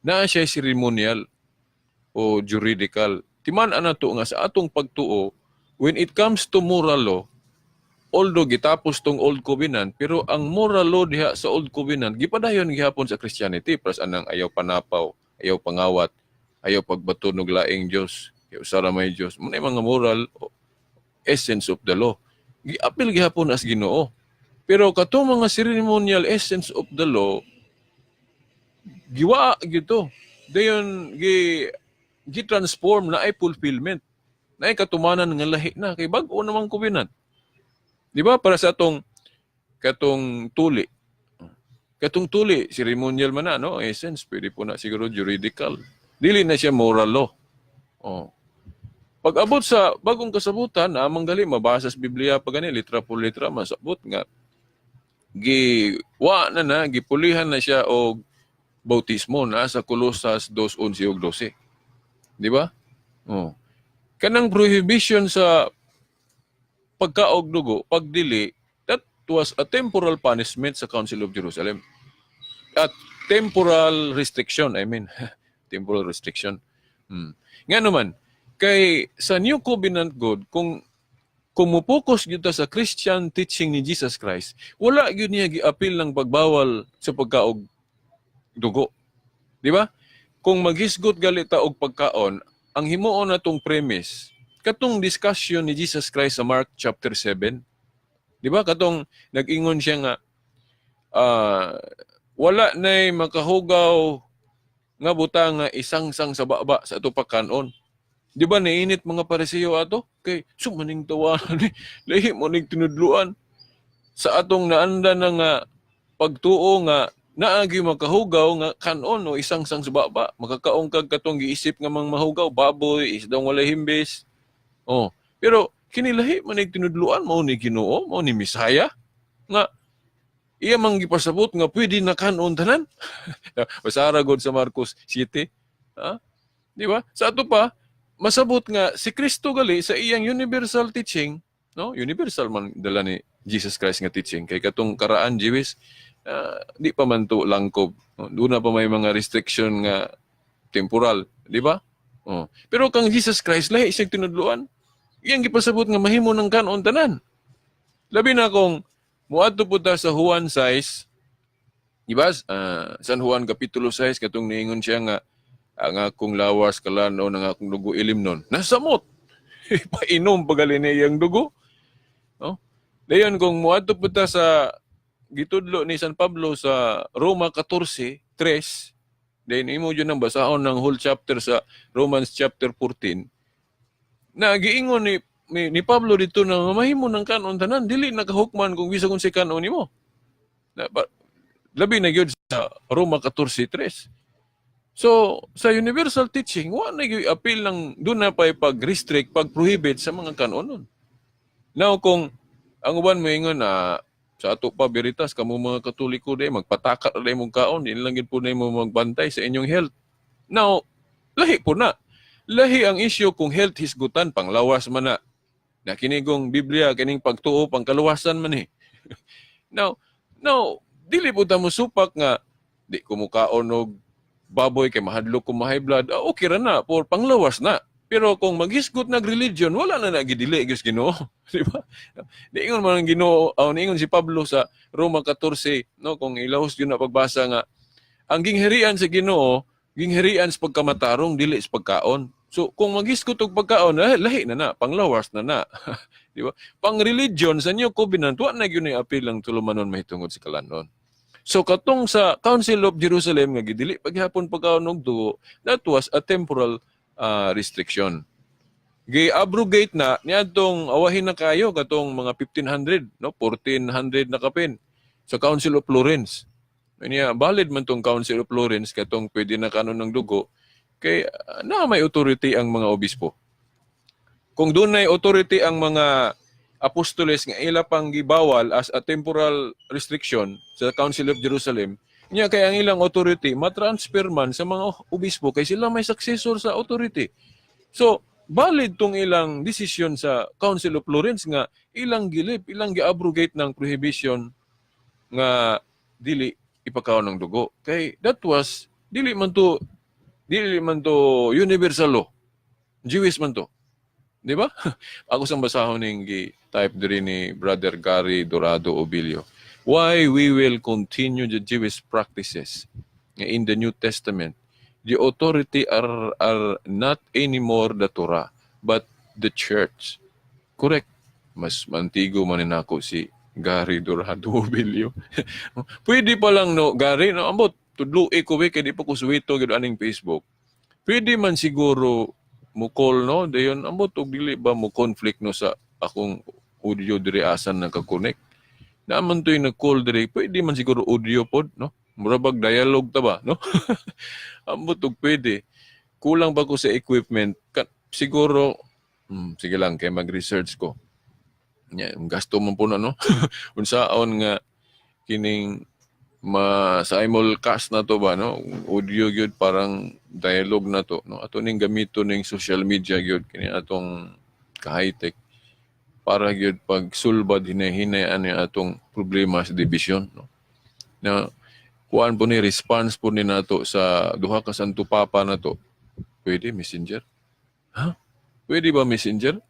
Speaker 1: Naa siya ceremonial o juridical. Timan-an nato nga sa atong pagtuo, when it comes to moral law, although gitapos tong Old Covenant, pero ang moral law diha sa Old Covenant gipadayon gihapon sa Christianity, pras anang ayaw panapaw, ayaw pangawat, ayaw pagbaton og laing Dios, usa ra may Dios. Mao mga moral essence of the law. Giapil gihapon as Ginoo. Pero katong mga ceremonial essence of the law, giwa gito. Dayon gi transform na ay fulfillment. Na ay katumanan nga lahi na kay bag-o namang covenant. Di ba? Para sa atong katong tuli. Katong tuli, ceremonial man na, no? Essence, pwede po na siguro juridical. Dili na siya moral law. Oh. Pag abot sa bagong kasabutan, na gali mabasa sa Biblia pa gani, litra por litra, masabot nga gi wa na na gipulihan na siya og bautismo na sa Kolosas 2:11 ug 12. Di ba? Oh. Kanang prohibition sa pagkaog dugo, pagdili, that was a temporal punishment sa Council of Jerusalem. At temporal restriction, I mean, temporal restriction. Nga naman, kay sa New Covenant God, kung mo-focus gyud ta sa Christian teaching ni Jesus Christ, wala gyud niya giapil ng pagbawal sa pagkaog dugo. Di ba? Kung maghisgot gali ta og pagkaon, ang himuon natong premise, katong discussion ni Jesus Christ sa Mark chapter 7. Di ba? Katong nag-ingon siya nga wala nay makahugaw nga butang nga isangsang sa baba sa ato pagkaon. Di ba nainit mga Pariseo ato? Kay sumaning tawanan ni lahi mo ning tinudluan sa atong naanda na nga pagtuo nga naagi makahugaw nga kanon o isangsang sa baba. Makakaon kag katong giisip nga mang mahugaw, baboy, isdang walay himbis. Oh, pero kinilahi man ning tinudluan mao ni Ginoo, mao ni Misaya nga iya mang gipasabot nga pwede na kanon tanan. Basara god sa Marcos 7. Ha? Di ba? Sa ato pa, masabot nga si Kristo gali sa iyang universal teaching, no? Universal man dala ni Jesus Christ nga teaching kay katong karaan Jewish, di pa man to langkob. No? Duna pa may mga restriction nga temporal, di ba? Oh. Pero kang Jesus Christ, lahi siyang tinudluan. Iyang gipasabot nga mahimo ng kanon tanan. Labi na kung muadto po ta sa Juan 6, di ba? San Juan kapitulo 6, katong niingon siya nga ang akong lawas kalanon, ang akong dugo ilimnon. Nasamot. Painom pagali niya iyang dugo. No? Dayon kung muadto po ta sa gitudlo ni San Pablo sa Roma 14:3, then imo jud nang basahon ng whole chapter sa Romans chapter 14, na giingon ni Pablo dito na mahimo ng kanon tanan, dili nakahukman kung bisag unsay kanon nimo. Na, ba, labi na gyud sa Roma 14:3. So, sa universal teaching, wa na gyud appeal ng doon na pa pag-restrict, pag-prohibit sa mga kanonon. Now, kung ang uban mo ingon na sa ato pa Veritas, kamo mga Katoliko day magpataka ra day mong kaon, di lang gid po na mo magbantay sa inyong health. Now, lahi po na. Lahi ang issue kung health hisgutan, panglawas man na. Na kinigong Biblia, kining pagtuo, pangkaluwasan man eh. Now, dili po ta mo supak nga di ko mukaon og baboy kay mahadlok ko ma-high blood, ah, okay ra na for panglawas na. Pero kung maghisgot nag religion, wala na nagidili gyud Ginoo, di ba? Niingon man ang Ginoo, oh, niingon si Pablo sa Roma 14, no, kung ilahos yun na pagbasa nga ang gingharian sa Ginoo, gingharian sa pagkamatarong, dili sa pagkaon. So kung maghisgot og pagkaon, lahi na na, panglawas na na. Di ba? Pang religion sa New Covenant, wa na gyud ni apil ang tulumanon mahitungod sa kalanon. So katong sa Council of Jerusalem nga gidili paghapon pagkaon og dugo, that was a temporal restriction. Gi-abrogate na niadtong awahin na kayo katong mga 1500, no, 1400 na kapin sa Council of Florence. Niya valid man tong Council of Florence katong pwede na kanon ng dugo kay na may authority ang mga obispo. Kung dunay authority ang mga apostoles nga ila pang gibawal as a temporal restriction sa Council of Jerusalem, niya kay ang ilang authority matransfer man sa mga obispo kay sila may successor sa authority. So, valid tong ilang desisyon sa Council of Florence nga ilang gilip, ilang gi-abrogate ng prohibition nga dili ipakaon ng dugo. Kay that was dili man to Dili man to universal law. Jewish man to. Di ba? Ako sang basahon ning gi-type diri ni Brother Gary Dorado Obilio. Why we will continue the Jewish practices in the New Testament? The authority are not anymore the Torah, but the church. Correct. Mas mantigo man ni nako si Gary Dorado Obilio. Pwede pa lang, no, Gary, no, ambot tudloi ko kay di pa ko suwito gid aning Facebook. Pwede man siguro mo call, no, dayon ambot og dili ba mo conflict, no, sa akong audio diri asan nagka-connect. Naman to'y nag-call diri, pwede man siguro audio pod, no? Mura bag dialogue ta ba, no? Ambot og pwede. Kulang ba ko sa equipment? Siguro, sige lang, kay mag-research ko. Nya, gasto man po na, no? Unsaon nga kining ma simulcast na to ba, no? Audio gyud, parang dialogue na to, no? Ato ning gamito ning social media gyud kini atong ka-high-tech para gyud pag sulbad hinay-hinay ani atong problema sa division, no? Na kuan po ni response po ni nato sa duha ka Santo Papa na to. Pwede Messenger, ha? Pwede ba Messenger?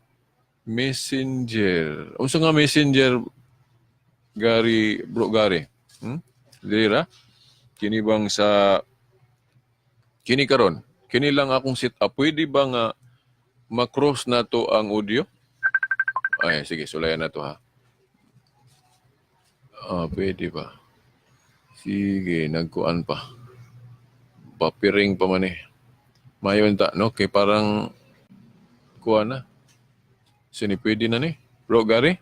Speaker 1: Messenger, unsa nga Messenger, Gary, bro Gary? Dili ra kini bang sa kini karon, kini lang akong set up, pwede ba nga ma-cross na to ang audio? Ay, sige, sulayan na to, ha. Ah, pwede ba? Sige, nagkuan pa, papiring pa man eh. Mayon ta, no? Kay parang kuan na sini, pwede na ni, bro Gary.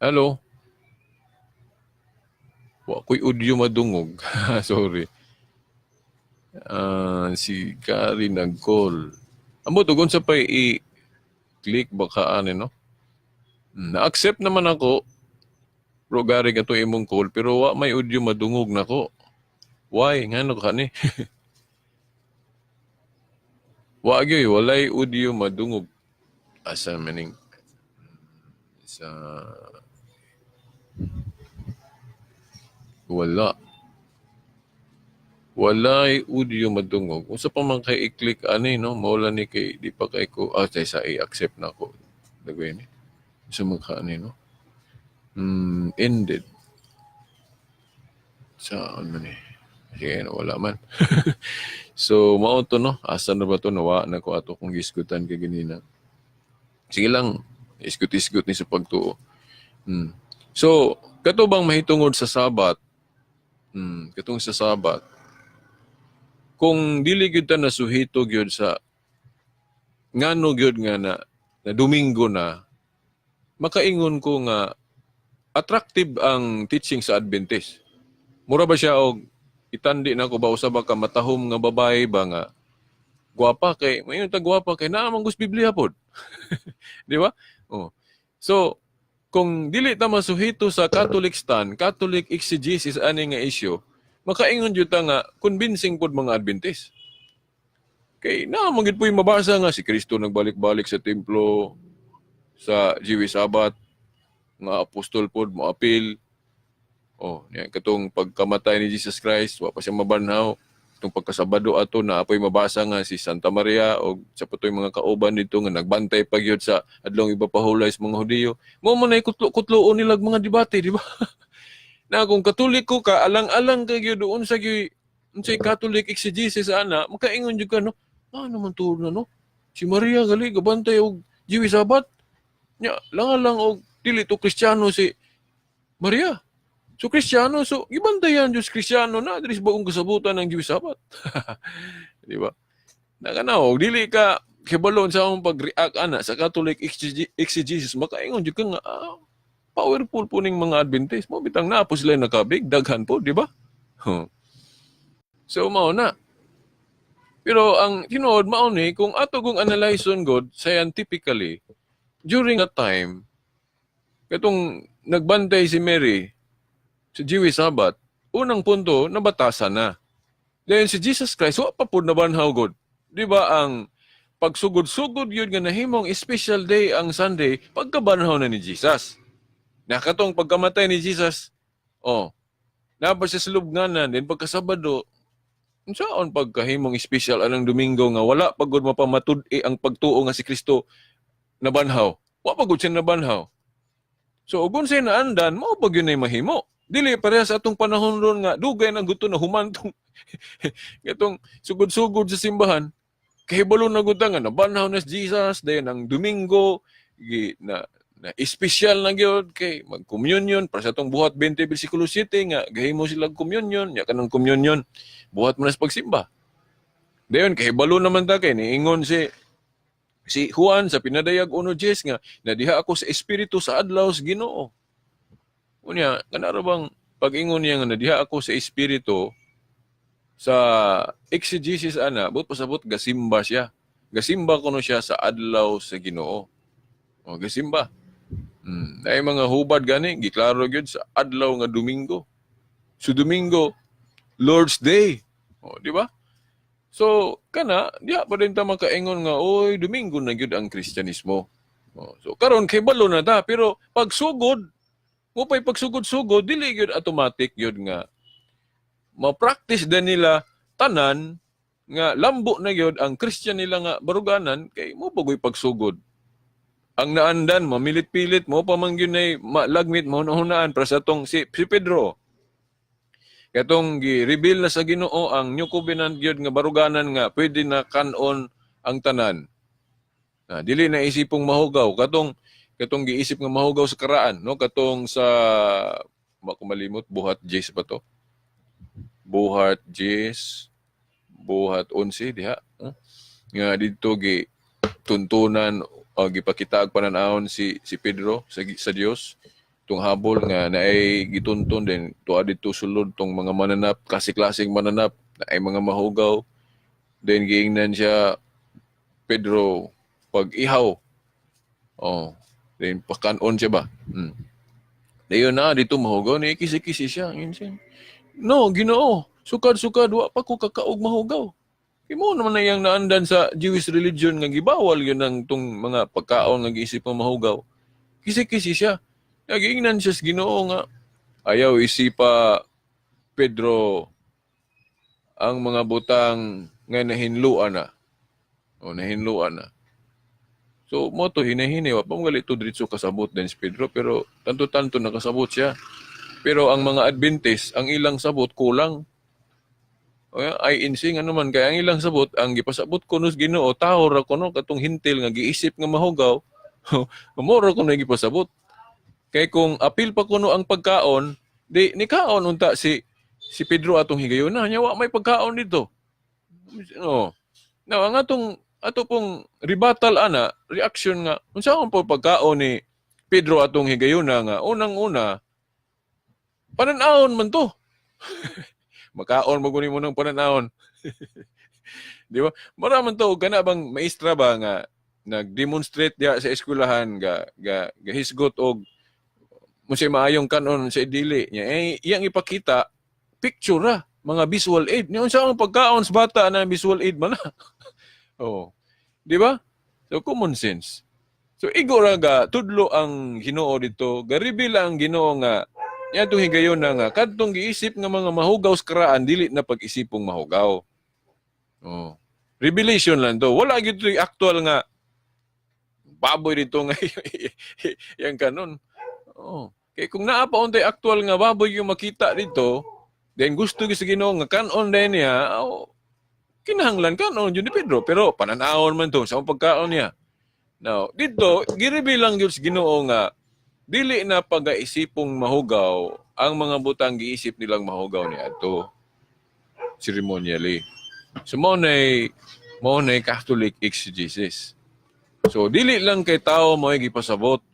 Speaker 1: Hello? Wa ko'y audio madungog. Sorry. Ah, si Gary nag-call. Ambot ug unsa pa'y i-click baka ani, no? Na-accept naman ako, bro Gary, kato imong call, pero wa may audio madungog nako. Why? Ngano ka ni? Wa gyud, walay audio madungog. Asa maning sa wala. Walay audio madungog. Unsa pa man kay i-click ani, no? Mao ni kay di pa kay ko ah sa i-accept na ko. Dagway ni. Unsa man ka ani, no? Ended. Saan man eh? Sige, no, wala man. So, mao to, no? Asa na ba to? Nawa na ko ato kong gisgutan kay ganina. Sige lang, isgut-isgut ni sa pagtuo. So, kato bang mahitungod sa Sabat? Katong sa Sabat. Kung dili gyud ta nasuhito gyud sa ngano gyud nga na Domingo na, makaingon ko nga attractive ang teaching sa Adventist. Mura ba siya og itandi na ko ba, usa ba ka matahom nga babae ba nga gwapa, kay mayon ta gwapa kay naa man gus Biblia pod. Di ba? Oh. So, kung dili ta masuhito sa Catholic stand, Catholic exegesis ani nga issue, makaingon jud ta nga convincing pod mga Adventist. Kay naa man gid po'y mabasa nga si Kristo nagbalik-balik sa templo sa Jewish Sabbath, nga apostol pod moapil. Oh, niya katong pagkamatay ni Jesus Christ, wa pa siya mabanhaw. Itong pagkasabado ato na apoy mabasa nga si Santa Maria o sa putoy mga kauban dito nga nagbantay pa gyud sa adlong ipapahulay sa mga Hudiyo. Mao man ay kutlo-kutloon nila mga debate, di ba? Na kung Katoliko ka, alang-alang ka gyud unsa gyud unsay Catholic exegesis ana, makaingon jud ka, no. Ah, naman tuod na, no. Si Maria gali gabantay og Jewish Sabbath. Nya, lang og dili to Kristiyano si Maria. So Kristiyano, so gibantayan Diyos Kristiyano na diri sa bagong kasabutan ng Jewish Sabbath. Di ba? Nakanaw, dili ka kibalon sa akong pag-react ana sa Catholic exegesis, makaingon jud ka nga ah, powerful po ning mga Adventist. Mo bitang naa po sila nakabig, daghan po, di ba? Huh. So mao na. Pero ang tinuod mao ni kung ato kong analyze on God scientifically during that time, katong nagbantay si Mary sa Jewish Sabbath, unang punto, nabatasan na. Then si Jesus Christ, wa pa pud nabanhaw God. Di ba ang pagsugod-sugod yun nga nahimong special day ang Sunday, pagkabanhaw na ni Jesus. Na katong pagkamatay ni Jesus, oh, napa siya sa lubnganan, then pagkasabado, Unsaon pagkahimong espesyal anang Domingo nga wala pa gud mapamatud-i ang pagtuo nga si Kristo nabanhaw? Wa pa gud siya nabanhaw. So ug unsay naandan, mao pa gyud nay mahimo. Dili pareha sa atong panahon ron nga dugay na gusto na humantong katong sugod-sugod sa simbahan. Kahibalo na gud ta nga nabanhaw na si Jesus, dayon ang Domingo gi, na na espesyal na gyud kay mag-communion para sa atong Buhat 20 versikulo 7 nga gahimo sila communion nya, kanang communion buhat mo na sa pagsimba. Dayon kahibalo naman ta kay niingon si Juan sa Pinadayag 1:10 nga nadiha ako sa espiritu sa adlaw sa Ginoo. Unya, kanara bang pag-ingon niya nga nadiha ako sa espiritu, sa exegesis ana, but pasabot gasimba siya. Gasimba kuno siya sa adlaw sa Ginoo. O gasimba. Ay mga hubad gani giklaro gyud sa adlaw nga Domingo. So Domingo, Lord's Day. O, di ba? So kana diha pa din ta makaingon nga, oy, Domingo na gyud ang Kristyanismo. O, so karon kay balo na ta, pero pagsugod mo pay pagsugod-sugod, dili gyud automatic gyud nga ma-practice din nila tanan nga lambo na gyud ang Christian nila nga baruganan kay mo bagoy pagsugod. Ang naandan, mamilit-pilit mo pa man gyud nay malagmit mo hunaan para sa tong si Pedro. Katong gi-reveal na sa Ginoo ang New Covenant gyud nga baruganan nga pwede na kanon ang tanan. Na dili na isipong mahugaw, katong giisip nga mahugaw sa karaan, no, katong sa ma ko malimot, Buhat 10 pa to. Buhat 10, Buhat 11 diha, no? Nga didto gi tuntunan o gipakita og panan-awon si Pedro sa Dios tung habol nga naay gitunton din tuwa didto sulod tong mga mananap, klase-klaseng mananap, naay mga mahugaw. Then giingnan siya, "Pedro, pag ihaw." Oh, then pakanon siya ba. Dayon na dito mahugaw ni kisi-kisi siya. Ingon siya, "No, Ginoo, sukad-sukad wa pa ko kakaog mahugaw." Imo naman na iyang naandan sa Jewish religion nga gibawal yun ang tong mga pagkaon nga giisip nga mahugaw. Kisi-kisi siya. Nagiingnan siya sa Ginoo nga, "Ayaw isipa, Pedro, ang mga butang nga nahinluan na." O nahinluan na. So mo to hinay-hinay, wa pa mo gali to diretso kasabot din si Pedro, pero tanto-tanto nakasabot siya. Pero ang mga Adventist, ang ilang sabot kulang. O INC nga naman kay ang ilang sabot, ang gipasabot ko sa Ginoo, tawo ra kuno katong hintil nga giisip nga mahugaw. Mao ra kuno gipasabot. Kay kung apil pa kuno ang pagkaon, di ni kaon unta si Pedro atong higayuna nya wa may pagkaon dito. No. Now, ang atong ato pong rebuttal ana, reaction nga unsaon po pagkaon ni Pedro atong higayuna nga unang-una panan-awon man to. Makaon mo guni mo ng panan-awon. Di ba? Mara man to kana bang maestra ba nga nag-demonstrate diha sa eskwelahan, ga ga hisgot og mo siya maayong kanon sa dili niya, eh iyang ipakita picture ra, mga visual aid niya. Unsa ang pagkaon sa bata na visual aid man na? Oh, di ba? So common sense. So igo ra ga tudlo ang Ginoo dito, ga reveal ang Ginoo nga yatong higayon na nga kadtong giisip nga mga mahugaw sa karaan, dili na pag-isipong mahugaw. Oh, revelation lang to. Wala gyud to'y actual nga baboy dito nga yang kanon. Oh, kay kung naa pa untay actual nga baboy yung makita dito, then gusto gyud sa Ginoo nga kanon din niya, oh, kinahanglan kanon jud ni Pedro, pero pananawon man to sa pagkaon niya. Now, dito gireveal lang gyud sa Ginoo nga dili na pagaisipong mahugaw ang mga butang giisip nilang mahugaw ni adto ceremonially. So mao nay Catholic exegesis. So dili lang kay tao mo gipasabot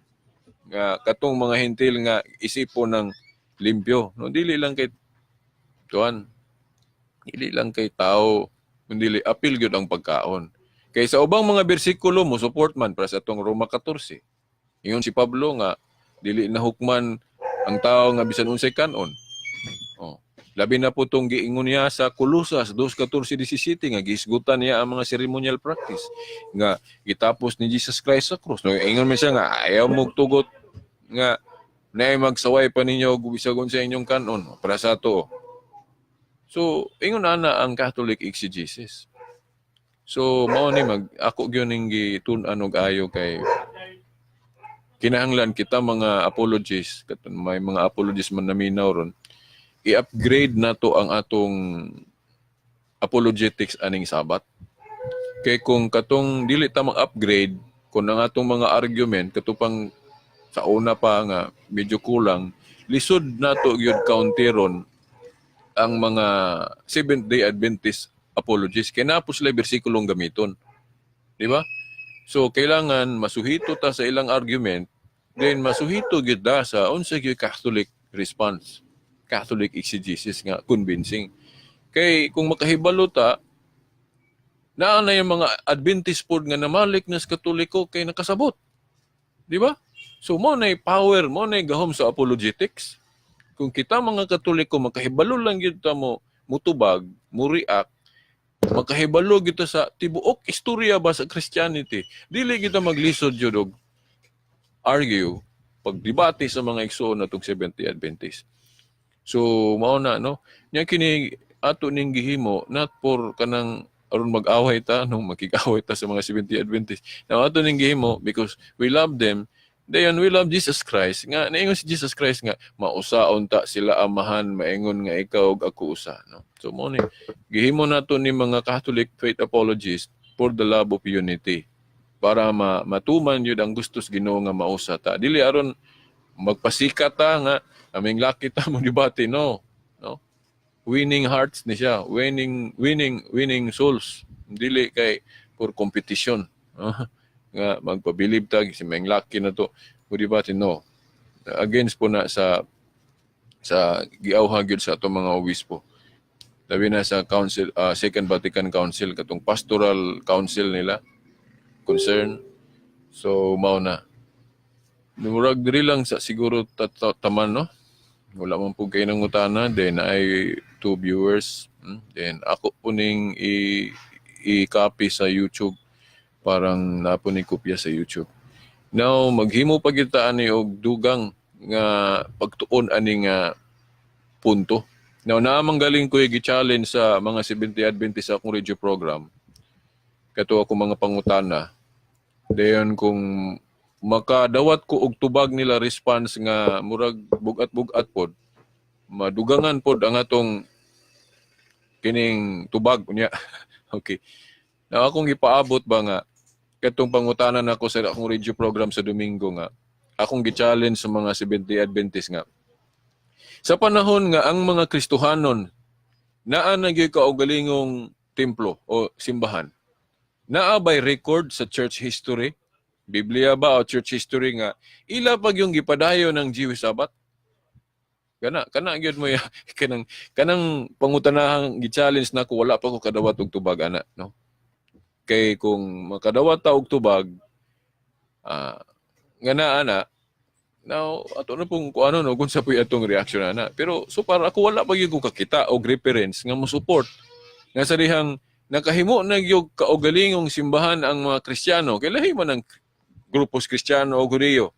Speaker 1: nga katong mga hentil nga isipon ng limpyo. No, dili lang kay tuan. Dili lang kay tao, kundi apil gyud ang pagkaon. Kay sa ubang mga bersikulo mo support man para sa atong Roma 14. Ingon si Pablo nga dili na hukman ang tao nga bisan unsay kanon. Oh. Labi na po itong giingon niya sa Kolosas 2:14-17 nga gihisgutan niya ang mga ceremonial practice nga gitapos ni Jesus Christ sa krus. No, ingon man siya nga ayaw mo tugot nga naay magsaway pa ninyo og bisag unsa inyong kanon para sa ato. So ingon ana ang Catholic exegesis. So mao ni mag ako gyud ning gitun-an og ayo kay kinahanglan kita mga apologists, katon may mga apologists man naminaw ron, i-upgrade nato ang atong apologetics aning Sabat. Kay kung katong dili ta mag-upgrade, kung ang atong mga argument katupang sa una pa nga medyo kulang, lisod nato gyud counteron ang mga Seventh Day Adventist apologists kay naa po sila bersikulong gamiton. Di ba? So kailangan masuhito ta sa ilang argument, then masuhito gyud ta sa unsa gyud Catholic response, Catholic exegesis nga convincing. Kay kung makahibalo ta, naa na yung mga Adventist pod nga namalik na sa Katoliko kay nakasabot. Di ba? So mo na power, mo na gahom sa apologetics. Kung kita mga Katoliko makahibalo lang gyud ta mo mutubag, mo react, makahibalo gyud ta sa tibuok istorya ba sa Christianity, dili kita maglisod jud og argue, pagdebate sa mga igsoon natong Seventh-day Adventist. So mao na, no. Nya kini ato ning gihimo not for kanang aron mag-away ta, no, makig-away ta sa mga Seventh-day Adventist. Now ato ning gihimo because we love them. Dayon we love Jesus Christ nga naingon si Jesus Christ nga mausaon ta sila, Amahan, maingon nga ikaw ug ako usa, no. So mo ni gihimo nato ni mga Catholic faith apologists for the love of unity para matuman yun ang gustos Ginoo nga mausa ta. Dili aron magpasikat ta nga aming laki ta mo debate, no. Winning hearts ni siya, winning winning winning souls. Dili kay for competition, no? Nga magpabilib ta si may laki na to mo debate, no. Against po na sa giawha gyud sa atong mga obispo. Labi na sa council, Second Vatican Council, katong pastoral council nila concern. So mao na. Murag diri lang sa siguro taman, no. Wala man po kayo nangutana, then ay two viewers. Then ako po ning i-copy sa YouTube, parang napo ni kopya sa YouTube. Now maghimo pa kita ani og dugang nga pagtuon ani nga punto. Now naamang galing ko gi-challenge sa mga Seventh-day Adventist sa akong radio program. Kato ako mga pangutana. Dayon kung makadawat ko og tubag nila, response nga murag bugat-bugat pod, madugangan pod ang atong kining tubag unya. Okay. Now akong ipaabot ba nga katong pangutana nako sa akong radio program sa Domingo nga akong gi-challenge sa mga Seventh-day Adventist nga sa panahon nga ang mga Kristohanon naa na gyud kaugalingong templo o simbahan, naa bay record sa church history, Biblia ba o church history nga ila pag yung gipadayon ng Jewish Sabbath? Kana kana gyud mo ya kanang pangutanahang gi-challenge nako, wala pa ko kadawat og tubag ana, no. Kay kung makadawat ta og tubag nga naa ana, now ato na pong kung ano, no, kung sa po'y atong reaction ana. Pero so para ako, wala pa gyud ko kakita og reference nga mo support nga sa dihang nakahimo na gyud kaugalingong simbahan ang mga Kristiyano kay lahi man ang grupos Kristiyano o Hudiyo.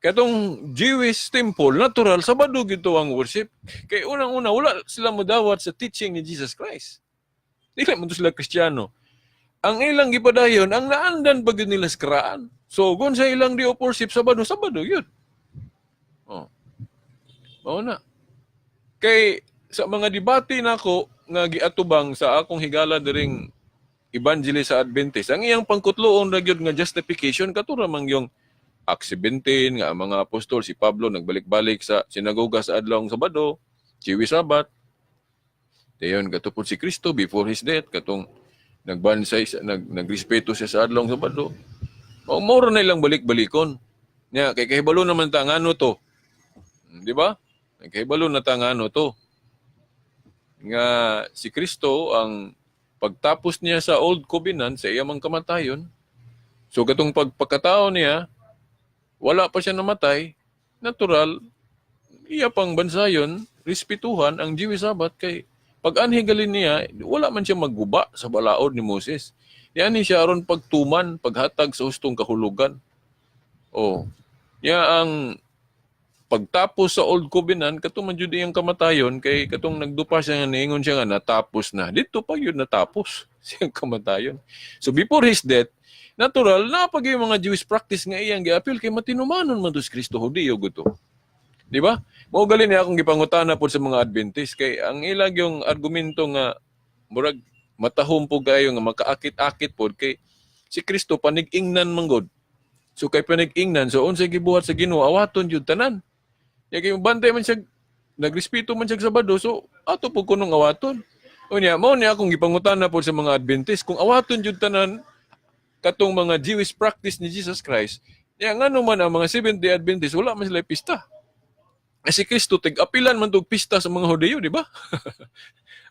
Speaker 1: Katong Jewish temple, natural, Sabado gyud to ang worship. Kay unang-una, wala sila modawat sa teaching ni Jesus Christ. Dili man to sila Kristiyano. Ang ilang gipadayon, ang naandan pa gyud nila sa karaan. So, kung sa ilang day of worship, Sabado, Sabado yun. Oh. Mao na. Kay sa mga debate nako nga giatubang sa akong higala diring evangelist sa Adventist, ang iyang pangkutloon ra gyud nga justification kato ra man yung Acts 17 nga ang mga apostol, si Pablo, nagbalik-balik sa sinagoga sa adlawng Sabado, Jewish Sabbath. Dayon katupod si Kristo before his death katong nagbansay sa, nagrespeto siya sa adlawng Sabado. O mao ra na ilang balik-balikon. Nya kay kahibalo naman ta ngano to. Di ba? Kahibalo na ta ngano to. Nga si Kristo, ang pagtapos niya sa Old Covenant sa iyang kamatayon. So katong pagpakatao niya, wala pa siya namatay, natural, iya pang bansayon, respetuhan ang Jewish Sabbath kay pag anhi galin niya, wala man siya magguba sa balaod ni Moses. Niani siya aron pagtuman, paghatag sa hustong kahulugan. Oh. Niya ang pagtapos sa Old Covenant, kato man jud iyang kamatayon, kay katong nagdupa siya nga niingon siya nga natapos na. Dito pa yun natapos siyang kamatayon. So before his death, natural na pag yung mga Jewish practice nga iyang giapil kay matinumanon man to si Kristo, Hudiyo gud to. Di ba? Mao gali niya akong gipangutana pod sa mga Adventist kay ang ilag yung argumento nga murag matahom po kayo nga makaakit-akit pod kay si Kristo panig-ingnan man gud. So kay panig-ingnan, so unsay gibuhat sa Ginoo, awaton jud tanan. Ya kay bantay man siya, nagrespeto man siya sa Sabado, so ato po kunong awaton. Unya, mao niya akong gipangutana pod sa mga Adventist kung awaton jud tanan katong mga Jewish practice ni Jesus Christ, ya ngano man ang mga Seventh-day Adventist wala man sila pista? Eh, si Kristo tig-apilan man tog pista sa mga Hudiyo, di ba?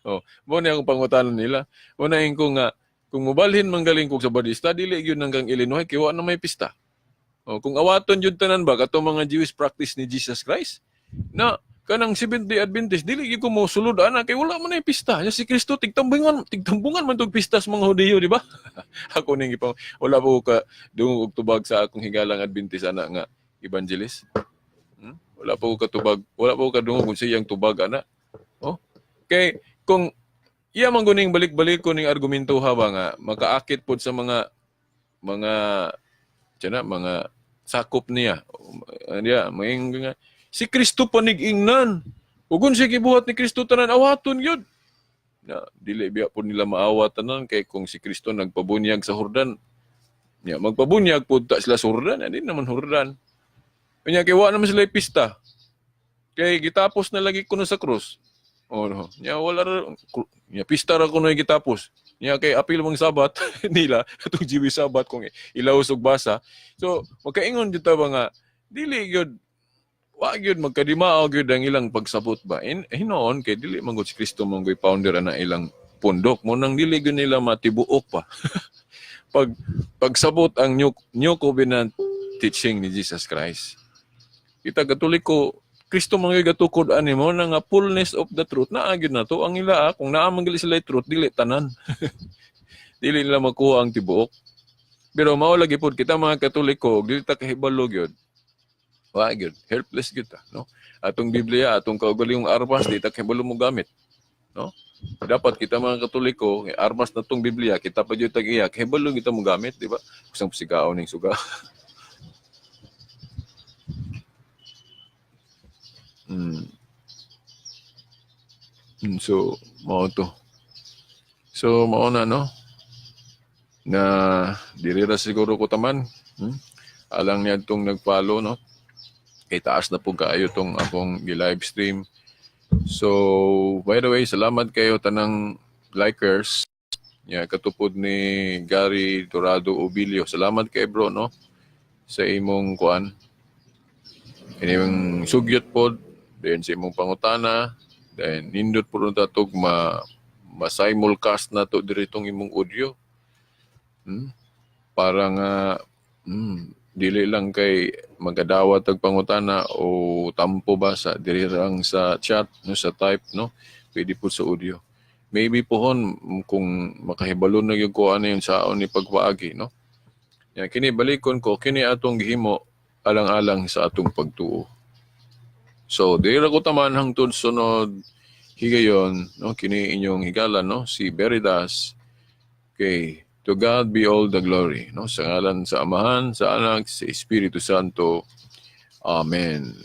Speaker 1: Oh, mao niya akong pangutana nila. Mao na ko nga kung mobalhin man galing kog sa Badista, dili gyud hanggang Illinois kay wa na may pista. Oh, kung awaton jud tanan ba katong mga Jewish practice ni Jesus Christ, na kanang Seventh-day Adventist dili gyud ko mo sulod ana kay wala man ay pista. Ya si Kristo tigtambungan tigtambungan man tog pista sa mga Hudiyo, di ba? Ako ning gipang wala po ka dungog og tubag sa akong higalang Adventist ana nga evangelist. Wala po ko katubag, wala po ko kadungog kung siyang tubag ana. Oh. Kay kung iya man guning balik-balik ko ning argumento ha ba nga makaakit pod sa mga tiyan mga sakop niya. Niya, maing nga si Kristo panig-ingnan. Ug siya gibuhat ni Kristo tanan, awaton yun. Na dili biya po nila maawa tanan kay kung si Kristo nagpabunyag sa Hordan, ya magpabunyag pud ta sila sa Hordan, di naman Hordan. Unya kay wa naman sila pista. Kay gitapos na lagi kuno sa krus. Oh no. Nya wala ra nya pista ra kuno gitapos. Nya kay apil mong Sabat nila atong Jewish Sabat kung ilaws og basa. So magkaingon jud ta ba nga dili gyud, wa gyud magkadimao gyud ang ilang pagsabot ba. Hinoon kay dili man gud si Kristo man gyud founder ana ilang pundok mo nang dili gyud nila matibuok pa. Pag pagsabot ang new covenant teaching ni Jesus Christ. Kita Katoliko, Kristo man gyud gatukod ani mo na nga fullness of the truth naa gyud na to ang ila, ah. Kung naa man gali sila truth, dili tanan. Dili nila makuha ang tibuok. Pero mao lagi pod kita mga Katoliko, dili ta kahibalo gyud. Wa gyud, helpless gyud ta, no? Atong Biblia, atong kaugalingong armas, di ta kahibalo mo gamit, no? Dapat kita mga Katoliko, armas na tong Biblia, kita pa gyud tag iya, kahibalo kita mo gamit, di ba? Kusang pasigaon ning suga. So, mao to. So, mao na, no? Na diri ra siguro ko taman. Alang niya itong nag-follow, no? Kay taas na po kaayo tong akong gi-live stream. So, by the way, salamat kayo tanang likers. Ya, katupod ni Gary Dorado Obilio. Salamat kay bro, no? Sa imong kuan. Imong sugyot pod, then sa imong pangutana, then nindot po ta tog ma simulcast na to diri tong imong audio. Para nga dili lang kay magadawat og pangutana o tampo ba sa diri lang sa chat, no, sa type, no, pwede po sa audio. Maybe pohon kung makahibalo na gyud ko ano yung saon ni pagpaagi, no. Ya kini balikon ko kini atong gihimo alang-alang sa atong pagtuo. So diri ra ko taman hangtod sunod higayon, no, kini inyong higala, no, si Veritas. Okay, to God be all the glory, no, sa ngalan sa Amahan, sa Anak, sa Espiritu Santo. Amen.